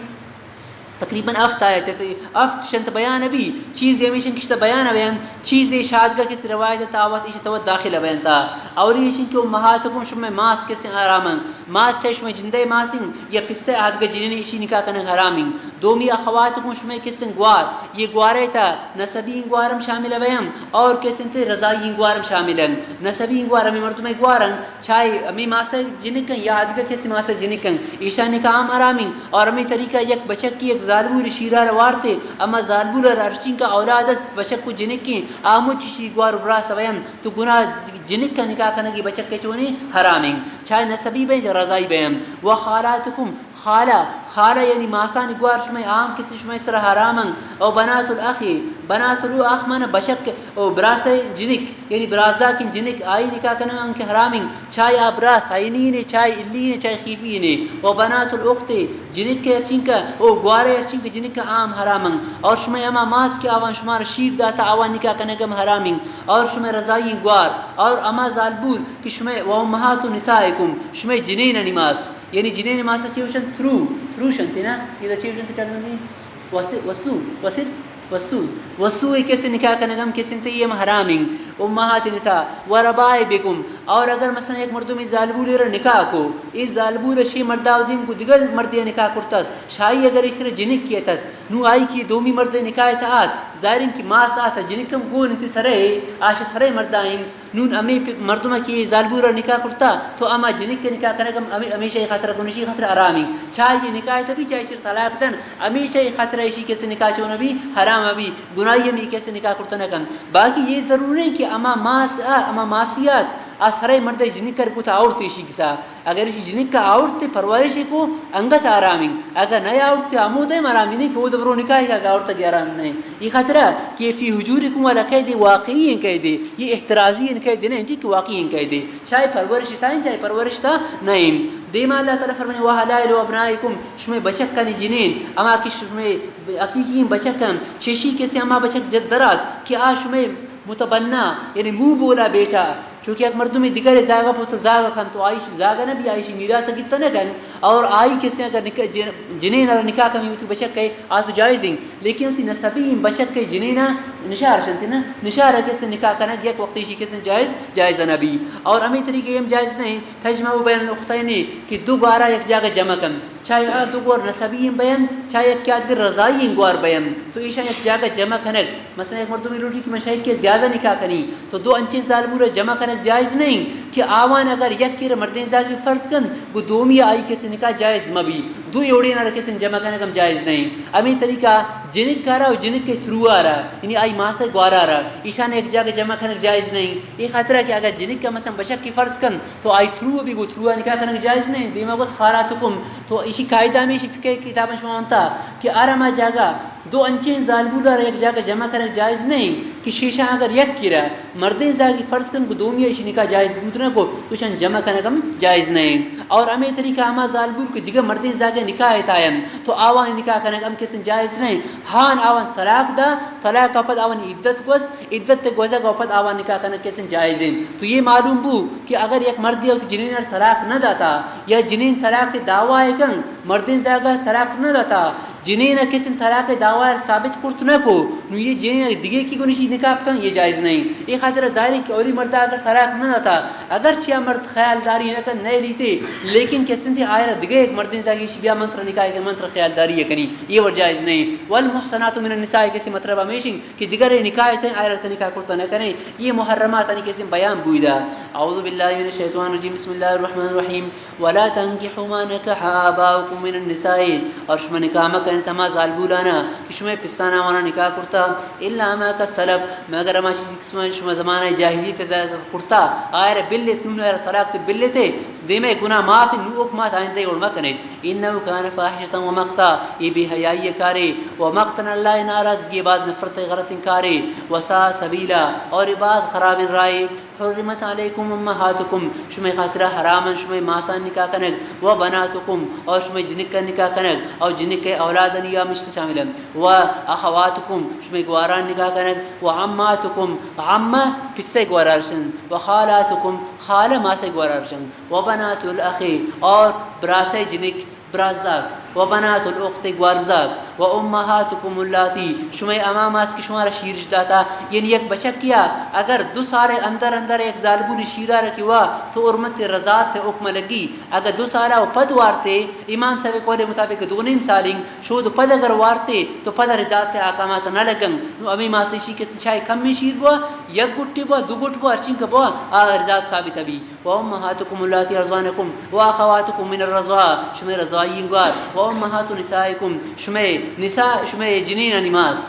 تقریباً ہفت آیت ات، ہفت شنت بیان بی، چیز ہمیشن کشتہ بیان بیان، چیز شادگہ کس روایت تاوت ایش توت داخل بیان تا۔ اولی ایشن کہ امہاتکم، شمئے ماس کس حرامن، ماس چاہے شمئے جندے ماسن یا پسہ آدگہ جنین ایشی نکاح کنگ حرامن۔ دومی اخواتکم، شمئے کسن گوار، یہ گوارے تا نسبی گوارم شامل بیان اور کسن تے رضائی گوارم شاملن۔ نسبی گوار ہمیں مردم گوارن، چاہے ہمے ماسا جنکن یا آدگہ کسی ماسا جنکن، ایشانی نکاح ہم حرامیں۔ اور ہمے طریقہ یک بچکی یک زالبور شیرا را وارتے، اما زالبور را ہرچین کا اولاد است، بچک و جنکیں، آ مچ شی گوار و براس بین، تو گناہ جنک کا نکاح کنگی بچک کے چونی حرامیں۔ چاہے نسبی بین یا رضائی بین۔ و خالاتکم، خالہ، خالہ یعنی ماسانی گوار شمئے عام کسی شمئے سر حرامن۔ او بنات الاخ، بنات الاخ معنی بچک او براس جنک، یعنی برازاکیں جنک آئی نکاح کنگ ہم کہ حرامیں، چاہے آ براس عینی نے، چاہے الی نے، چاہے خیفی نے۔ و بنات الاخت، جنک کے ہرچین کا، او گوارے ہرچین کا جنک کا عام حرامن۔ اور شمئے ہما ماس کہ آوان شمارا شیر داتا آوان نکاح کنگ ہم حرامیں۔ اور شمئے رضائی گوار، اور ہما زالبور کہ شمئے و امہات نسائکم، شمئے جنین انی ماس، یعنی جنین ماس چے وشن ترو، ترو شنتے نا، اذا چے وشن تے کلمہ وس-، وسو، وسد، وسو، وسو ءَ کسے نکاح کنگ ہم کسے تے ہم حرامیں۔ امہات نساء و ربائبکم، اور اگر مثلاً یک مردمی زالبولے را نکاح کو، اے زالبول شی مردا و دیم کو دگہ مردے نکاح کرتا، شاہی اگر ایشرا جنک کیتت، نو آئی کی دومی مرد نکاح تا آت، ظاہریں کہ ماس آتا جنکم گون انت سرے، آش سرے مردائیں۔ نون ہمے پ-، مردم کہ زالبور ءَ نکاح کرتا، تو ہما جنک ءَ نکاح کنگ ہم ہمے-، ہمیشہ ای خاطر گنشی خاطر حرامیں۔ چاہے یہ نکاح تبی، چاہے شر طلاق دن، ہمیشہ ای خاطر ایشی کس نکاح چون بی، حرام بی، گناہی ہم ای کس نکاح کرتا نہ کن۔ باقی یہ ضرور نہیں کہ ہما ماس آ، ہما ماسیات آ سرے مرد جنک کر کوتا آورت ایشی کسا۔ اگر ایشی جنک کا آورت پرورش کو انگت حرامیں۔ اگر نہ آورت ہمود ہم حرامیں نہیں کہ وہ دبرو نکاح کا آورت بھی حرام نہیں۔ ای خاطرہ کہ فی حجورکم والا قید واقعی ہیں قید، یہ احترازی ہیں قید نہیں، جی کہ واقعی ہیں قید۔ چاہے پرورش تا ہیں، چاہے پرورش تا نہیں۔ دیما اللہ تعالی فرمائے، "وحلائل ابنائکم"، شمے بچکانی جنین، اما کہ شمے حقیقی بچکن، چشی کسی اما بچک جد درات کہ آ شمے متبنا، یعنی مو بولا بیٹا، چونکہ یک مردمی دیگر زاگا پوت زاگا کن تو آئیش زاگا نہ بی، آئیش میراث گیتا نہ کن، اور آئی کسی اگر نک-، جن-، جنین اگر نکاح کمی تو بچک ہے، آ تو جائز ہیں۔ لیکن وتی نسبی بچک ءِ جنینا نشار شنت نا، نشار کس نکاح کنگ یک وقت ایشی کس جائز، جائز نہ بی۔ اور ہمیں طریقے ہم جائز نہیں، تجمع بین الاختین کہ دو گوارا یک جاگہ جمع کن، چاہے آ دو گور نسبی ہم بین، چاہے یک کیادگر رضائی ہم گوار بین، تو ایشاں یک جاگہ جمع کنگ۔ مثلاً یک مردمی لوٹی کہ من شاید کہ زیادہ نکاح کنی، تو دو انچیں زالبور جمع کنگ جائز نہیں کہ آوان اگر یک کر مردین زاگی فرض کن، گو دومی آئی کس نکاح جائز مہ بی۔ دو اوڑین ءَ را کسیں جمع کنگ ہم جائز نہیں۔ ہمے طریقہ جنک ءَ را و جنک ءِ ترو ءَ را، یعنی آئی ماس ءِ گوار ءَ را، ایشان یک جاگہ جمع کنگ جائز نہیں۔ اے خاطرہ کہ اگر جنک ءَ مثلاً بچک کی فرض کن تو آئی ترو بی گو ترو ءَ نکاح کنگ جائز نہیں۔ دیما گوس خالاتکم، تو ایشی قاعدہ ہمیشی فقہ کتاباں شما انتا کہ ہر ہما جاگہ دو انچیں زالبول ءَ را یک جاگہ جمع کنگ جائز نہیں کہ شیشان اگر یک کرا مردین زاگی فرض کن گو دومی ایشی نکاح جائز بود نہ کو، تو چن جمع کنگ ہم جائز نہیں۔ اور ہمیں طریقہ ہما زالبول کہ دیگہ مردین زاگی نکاح تائن تو آوانی نکاح کنگ ہم کسن جائز نہیں۔ ہان آوان طلاق دا، طلاق پد آوانی عدت گوست، عدت گوزگ پد آوان نکاح کنگ کسن جائز ہیں۔ تو یہ معلوم بو کہ اگر یک مردی وتی جنین ءَ را طلاق نہ داتا یا جنین طلاق دعوی کن، مردین زاگا طلاق نہ داتا، جنین ءَ کسن طلاق دعوی ثابت کرت نہ کو، نو یہ جنین دگہ کی گنشی نکاح کن، یہ جائز نہیں۔ یہ خاطر ظاہر ہے کہ اولی مرد اگر طلاق نہ داتا، اگر چیا مرد خیال داری نہ کن، نہ لیتے، لیکن کسن تے آئرا دگہ ایک مردین زاگی شی بیا منتر نکاح کن، منتر خیال داری کنی، یہ ور جائز نہیں۔ والمحصنات من النساء کسی مطلب ہمیشن کہ دگرے نکاح تے آئرا نکاح کرتا نہ کنے، یہ محرمات انی کسی بیان بویدا۔ اعوذ باللہ من الشیطان الرجیم، بسم اللہ الرحمن الرحیم۔ ولا تنكحوا ما نكح آباؤكم من النساء، اور شما نکاح مکن ہما زالبولانا کہ شمئے پسانا آوانا نکاح کرتا، الا ما قد سلف، مگر ہما چیزی کہ شما، شما زمانہ جاہلیت ء کرتا، آئرا بلیت، نون آئرا طلاق تے بلیتے، دیمے گناہ معاف، نو حکمات آئندہ وڑ مکنیت۔ انه کان فاحشة و مقتا، یہ بے حیائی کارے، و مقتا اللہ ناراضگی باز نفرت غلطیں کارے، و ساء سبیلا، اور یہ باز خرابیں راہے۔ حرمت علیکم امہاتکم، شمئے خاطرا حرام انت شمئے ماسان نکاح کنگ، و بناتکم، اور شمئے جنکان نکاح کنگ، اور جنک اولادانی یا مشت شامل انت، و اخواتکم، شمئے گواران نکاح کنگ، و عماتکم، عمہ پسئے گوارا رشن، و خالاتکم، خالہ ماسئے گوارا رشن، و بنات الاخ، اور براسئے جنک، برازاک، و بنات الاخت، گوارزاک، و امہاتکم اللاتی، شمئے ہما ماس کہ شمارا شیرش داتا، یعنی یک بچکیا اگر دو سال اندر اندر یک زالبولی شیرا رکھی وا تو حرمت رضاعت حکم لگی، اگر دو سالا و پد وارتے، امام صاحب قول مطابق دو نیم سالیں، شود پد اگر وارتے تو پد رضاعت احکامات نہ لگن، نو ہمیں ماسے شی کہ چاہے کمی شیر بوا، یک گٹی بوا، دو گٹ بوا، ہرچین کہ بوا، آ رضاعت ثابت بی۔ و امہاتکم اللاتی ارضعنکم و اخواتکم من الرضاعہ، شمئے رضاعی گوار، و امہات نسائکم، شمئے نساء، شمئے جنینانی ماس،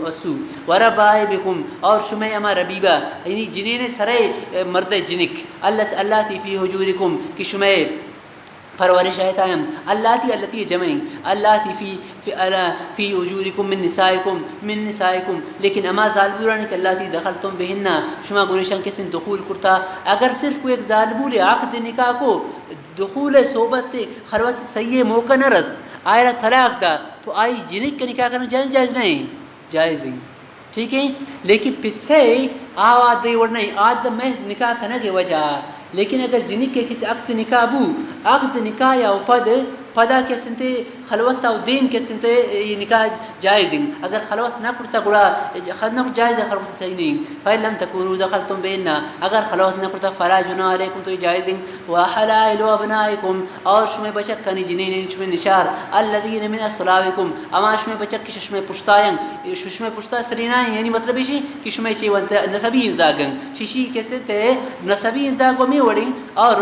اسو، و ربائبکم، اور شمئے ہما ربیبہ، یعنی جنین سرئے مردئے جنک، اللاتی فی حجورکم، کہ شمئے پرورش ایتایم، اللاتی، اللاتی جمع، اللاتی فی فی، الا، فی حجورکم من نسائکم، من نسائکم، لیکن ہما زالبولانی کہ اللاتی دخلتم بہن، شما گریشان کسیں دخول کرتا، اگر صرف کوئی یک زالبول عقد نکاح کو، دخول صحبت خلوت صحیح موقع نہ رست، آئرا طلاق دا، تو آئی جنک نکاح کرنا جائز، جائز نہیں؟ جائز ہیں۔ ٹھیک ہے؟ لیکن پسے آ عادے وڑ نہیں، عادہ محض نکاح کنگ وجہ۔ لیکن اگر جنک کسی عقد نکاح بو، عقد نکاح یا پد، پدا کسنتے خلوت و دیم کسنتے یہ نکاح جائز ہیں۔ اگر خلوت نہ کرتا گڑا خد نہ جائز ہے، خلوت صحیح نہیں۔ فإن لم تكونوا دخلتم بهن، اگر خلوت نہ کرتا فلا جناح عليكم، تو یہ جائز ہیں۔ وحلائل أبنائكم، اور شمئے بچکانی جنین، یعنی شمئے نشار، الذين من أصلابكم، اما شمئے بچک کہ شمئے پشتائیں، شمئے پشتا سرینائیں، یعنی مطلب ایشی کہ شمئے چے ونت نسبی زاگن، ششی کسے تے نسبی زاگ و می وڑیں، اور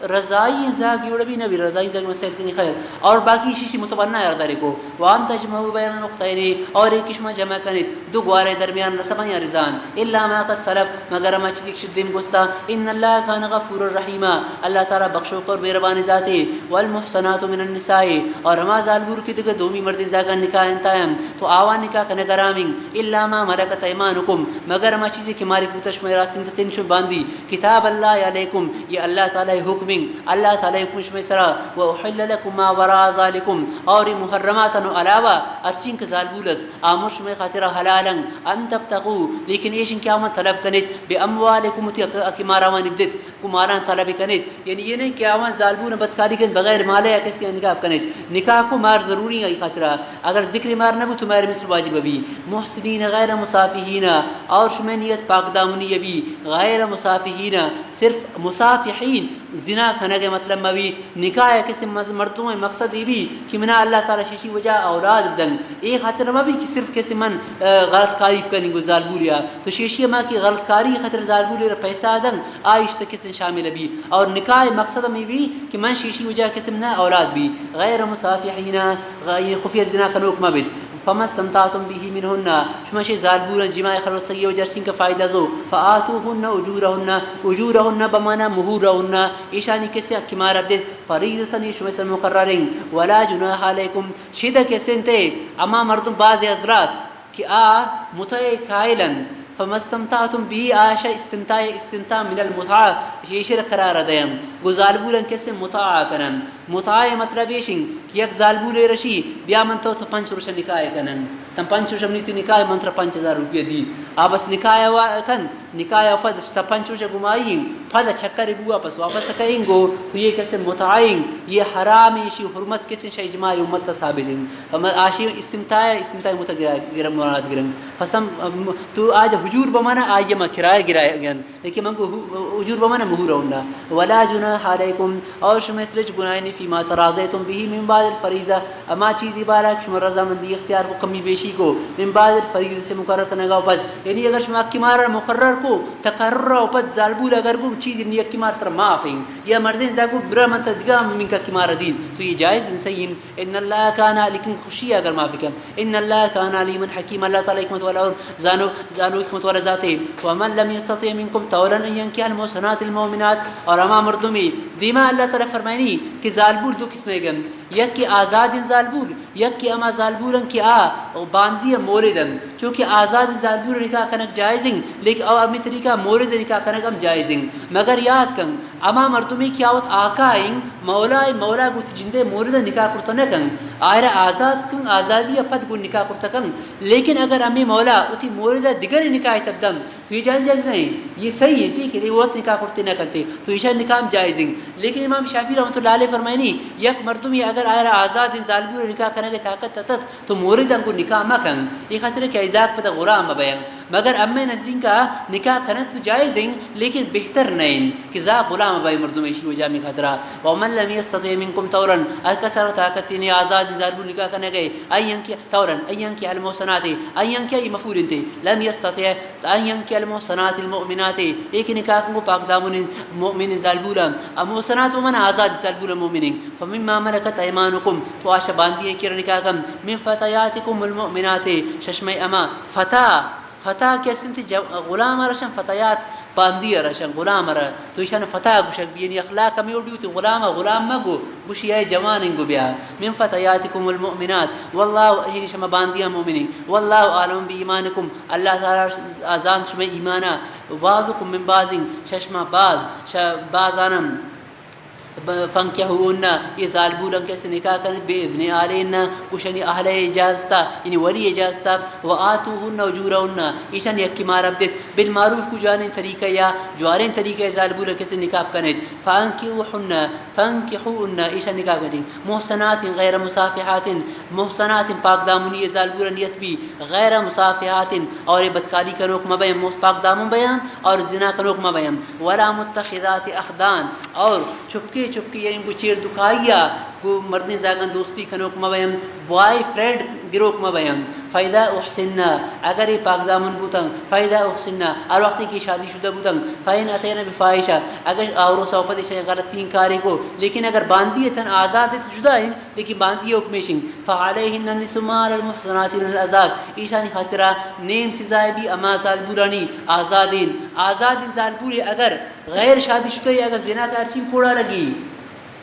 رضائی زاگ یوڑ بھی نبی، رضائی زاگ مسائل کنی خیر، اور باقی ششی متبنہ یارداری کو۔ وأن تجمعوا بين الأختين، اور ایک شما جمع کنیت دو گوارے درمیان نسباں یا رضاں، إلا ما قد سلف، مگر ہما چیزی کہ شدیم گوستا، إن الله كان غفورا رحيما، اللہ تعالی بخشوک اور مہربانی ذاتے۔ والمحصنات من النساء، اور ہما زالبور کی دگہ دومی مردین زاگان نکاح انتایم تو آوان نکاح کنگ حرامیں، إلا ما ملكت أيمانكم، مگر ہما چیزی کہ مالک بوتا شمئے راستین دستین شمئے باندی، کتاب الله عليكم، یہ اللہ تعالی حکمیں، اللہ تعالی حکم شمئے سرا، وأحل لكم ما وراء ذلكم، اور یہ محرماتن علاوہ ہرچین کہ زالبول است، آمر شمئے خاطرا حلالن، أن تبتغوا، لیکن ایشن کہ آوان طلب کنیت، بأموالكم، وتی اک-، اکی ماراوانی بدیت، کو ماران طلب کنیت، یعنی یہ نہیں کہ آوان زالبون بدکاری کنیت بغیر مالے یا کسی نکاح کنیت، نکاح کو مار ضروری ہے خاطرا، اگر ذکر مار نہ بو تو مہر مثل واجب بی۔ محصنين غير مسافحين، اور شمئے نیت پاک دامنی بی، غیر مسافحين، صرف مسافحين، زنا کنگ مطلب مبی، نکاح کسی مز-، مردم مقصد یہ بی کہ منا اللہ تعالی شیشی وجہ اولاد دن، اے خاطر مبی کہ صرف کسی من، آ، غلط کاری کنی گو زالبولیا، تو شیشی ما کہ غلط کاری خاطر زالبولی را پیسہ دن، آئیش تک کسی شامل بی، اور نکاح مقصد ہمیں بی کہ من شیشی وجہ کسی منا اولاد بی، غیر مسافحين، غیر خفیہ زنا کنوک مبیت۔ فما استمتعتم به منهن، شما شی زالبوراں جماع خلوت سگی وجہ چنکہ فائدہ زو، فآتوهن أجورهن، أجورهن بمعنى مهورهن، ایشانی کسی حق مار بدیت، فریضة، یہ شما سر مقرریں، ولا جناح عليكم، شد کسنتے، اما مردم بعض حضرات کہ آ متع قائل انت، فما استمتعتم به، آ شہ استمتاع، استمتاع من المتعہ، ایشی را قرار دیم۔ گو زالبولن کسے متعہ کنن۔ متعہ مطلب ایشن کہ یک زالبولے رشی، بیا من تو، تو پنچ روش نکاح کنن۔ تم پنچ روش منی تی نکاح، من ترا پنچ ہزار روپیہ دی۔ آ بس نکاح وا کن، نکاح پد تا پنچ روش گمائیں، پد چکر بوا پس واپس کئیں گو، تو یہ کسے متعہ، یہ حرام، ایشی حرمت کسے شہ اجماع امت ثابت ہیں۔ ہم آشی استمتاع، استمتاع متع گرا، گرا مراد گرن۔ فسم، تو آج حجور بمانا آئی ما کرایہ گرا گن۔ لیکن من گو حو-، حجور بمانا مہور ہونا۔ ولا جناح عليكم، اور شما اس رچ گناہ نہیں، فيما تراضيتم به من بعد الفريضة، اما چیزی بارا کہ شما رضامندی اختیار کو، کمی بیشی کو، من بعد الفريضة، سے مقرر کنگا پد۔ یعنی اگر شما کی مارا مقرر تکرر و پد زالبول اگر گو چیز یکی مار تر معاف ہیں، یا مردین زاگو برا من تر دگا من کا کی مار دین، تو یہ جائز ہیں، صحیح ہیں۔ ان اللہ کان، لیکن خوشی اگر معافی کم، ان اللہ کان علیما حکیما، اللہ تعالی حکمت والا اور زانو، زانو حکمت والا ذات ہے۔ ومن لم یستطع منکم طولا ان ینکح المحصنات المؤمنات، اور ہما مردمی دیما اللہ تعالی فرمائنی کہ زالبول دو قسم گن، یک کہ آزاد زالبول، یک کہ ہما زالبول کہ آ باندی مولد انت، چونکہ آزاد زالبول نکاح کنگ جائز ہیں، لیکن او ہمیں طریقہ مولد نکاح کنگ ہم جائز ہیں۔ مگر یاد کن، ہما مردمی کہ آ وت آقا ہیں، مولا، مولا گو وتی جندے مولد نکاح کرتا نہ کن، آئرا آزاد کن، آزادی پد گو نکاح کرتا کن، لیکن اگر ہمیں مولا وتی مولد دگر نکاح تب دن، تو یہ جائز، جائز نہیں، یہ صحیح ہے، ٹھیک ہے، یہ وت نکاح کرتے نہ کرتے، تو ایشان نکاح ہم جائز ہیں۔ لیکن امام شافعی رحمۃ اللہ علیہ فرمائنی، یک مردمی اگر آئرا آزاد زالبول نکاح کنگ طاقت اتت، تو مولد انگو نکاح مکن، یہ خاطر کہ ایزاک پدا غلام بیان۔ مگر امے نزدیکا نکاح کنگ تو جائز ہیں، لیکن بہتر نہیں کہ زا غلام بے مردم ایشی وجہ میں خطرہ۔ ومن لم یستطع منکم طولا، ہر کس را طاقت نے آزاد زالبول نکاح کنگ ہے، این کہ طولا، این کہ المحصنات، این کہ یہ مفعول انت، لم یستطع، ان ینکح المحصنات المؤمنات، ایک نکاح کو پاک دامن مؤمن زالبولا، محصنات من آزاد زالبولا مؤمنین، فمما ملکت ایمانکم، تو آشا باندی ہیں کہ نکاح کم، من فتیاتکم المؤمنات، ششمہ اما فتا، فتا کہ است انت جو-، غلام رشن، فتیات باندی رشن، غلام را، تو ایشان فتا گوشگ بی، یعنی اخلاق ہمیں اڈیو تو غلام، غلام مگو، گوشی اے جوان انگو بیا، من فتیاتکم المؤمنات، واللہ، یعنی شما باندیاں مؤمنین، واللہ اعلم بایمانکم، اللہ تعالی زانت شما ایمانا، بعضکم من بعض، ششما بعض، ش-، بعضانم، ب-، فانکحوہن، یہ زالبولن کس نکاح کنت، باذن اہلہن، گوشنی اہل اجازتا، یعنی ولی اجازتا، و آتوہن اجورہن، ایشان یکی مارب دیت، بالمعروف کو جوانین طریقہ یا، جوانین طریقہ زالبولن کس نکاح کنت، فانکحوہن، فانکحوہن، ایشان نکاح کنت۔ محصنات غیر مصافحات، محصنات پاک دامنی زالبولن نیت بی، غیر مصافحات، اور یہ بدکاری کنوک مبین، مس-، پاک دامن بیان اور زنا کنوک مبین، ولا متخذات اخدان، اور چپکے چپکے یعنی گو چیر دکھائیا گو مردین زاگن دوستی کنوک مبین، بوائے فرینڈ گروک مبین، فاذا احصن، اگر یہ پاک دامن بوتن، فاذا احصن، ہر وقت کی شادی شدہ بوتن، فان اتین بفاحشہ، اگر آورو سوپد شے غلطین کارے کو، لیکن اگر باندی تن آزاد ہے تو جدا ہیں، لیکن باندی حکم ایشیں، فعلیہن نصف ما علی المحصنات من العذاب، ایشانی خاطرہ نیم سزائے بی اما زالبولانی آزادین، آزادین زالبولی اگر غیر شادی شدہ اگر زنا کا ہرچین کوڑا لگی،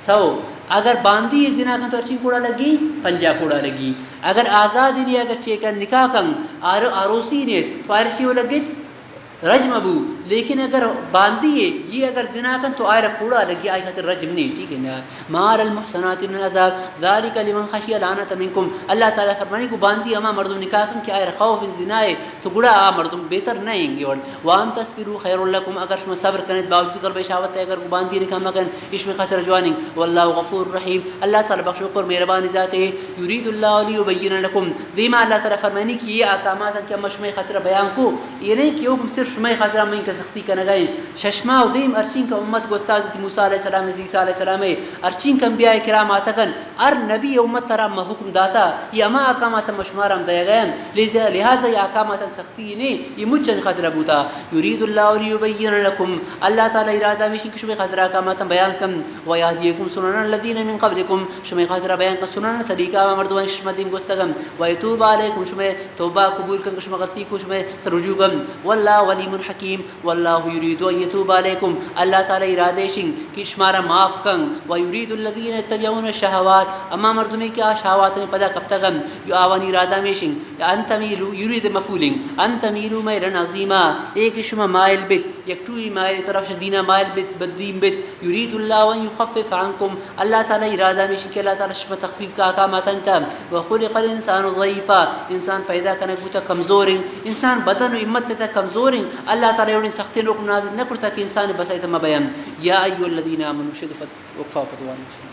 سو، اگر باندی زنا کن تو ہرچین کوڑا لگی، پنجاہ کوڑا لگی، اگر آزادینی اگر چیکن نکاح کن، آر-، آروسی نیت، تو ہرچی وہ لگت، رجم ابو، لیکن اگر باندی ہے، یہ اگر زنا کن تو آئرا کوڑا لگی، آئی خاطر رجم نہیں، ٹھیک ہے نا؟ ما علی المحصنات من العذاب، ذالک لمن خشی العنۃ منکم، اللہ تعالی فرمانی کو باندی ہما مردم نکاح کن کہ آئرا خوف زنا ہے، تو گڑا آ مردم بہتر نہیں گے وڑ۔ وان تصبروا خیر لکم، اگر شما صبر کنت، باوجود غلبہ شہوت اگر کو باندی نکاح مکن، اشم خاطر جوانی، واللہ غفور رحیم، اللہ تعالی بخشوک اور مہربانی ذات ہے۔ یرید اللہ لیبین لکم، دیما اللہ تعالی فرمانی کہ یہ احکامات کہ ہم شمئے خاطر بیان کو، یہ نہیں کہ حکم صرف شمئے خاطر ہم ان کا سختی کنگا ہیں۔ ششما و دیم ارچین کا امت کو استاد حضرت موسیٰ علیہ السلام، حضرت عیسیٰ علیہ السلام ہے، ارچین کا انبیاء کرام آتگن، ہر نبی امت ترا ما حکم داتا، یہ ہما احکامات ہم شمارا ہم دیا گئے ہیں۔ لہذا، لہذا یہ احکامات سختی نے، یہ مچن خاطر بوتا۔ یرید اللہ لیبین لکم، اللہ تعالی ارادہ میشی کہ شمئے خاطر احکامات بیان کم، و یہدیکم سنن الذین من قبلکم، شمئے خاطر بیان کم سنن طریقہ و مردمان شما دیم گستگم، و یتوب علیکم، شمئے توبہ قبول کن، شما غلطی کو، شمئے سر رجوع کم۔ واللہ علیم حکیم، واللہ یرید ان یتوب علیکم، اللہ تعالی ارادہ ایشیں کہ شمارا معاف کن۔ و یرید الذین یتبعون الشہوات، اما مردمی کہ آ شہوات پدا کپتگن، یو آوانی ارادہ میشیں، ان تمیلو، یرید مفعولیں، ان تمیلو میلا عظیما، اے کہ شما مائل بیت، یک ٹوئی مائل طرف شدینا مائل بیت، بدین بیت، یرید اللہ ان یخفف عنکم، اللہ تعالی ارادہ میشیں کہ اللہ تعالی شما تخفیف کا احکامات انت۔ و خلق الانسان ضعیفا، انسان پیدا کنگ بوتا کمزوریں، انسان بدن و ہمت تا کمزوریں، اللہ تعالی اوڑیں سختیں حکم نازل نہ کرتا کہ انسان بسائیت مبین۔ یا ایھا الذین آمنوا، شد پد وقفہ پتوان۔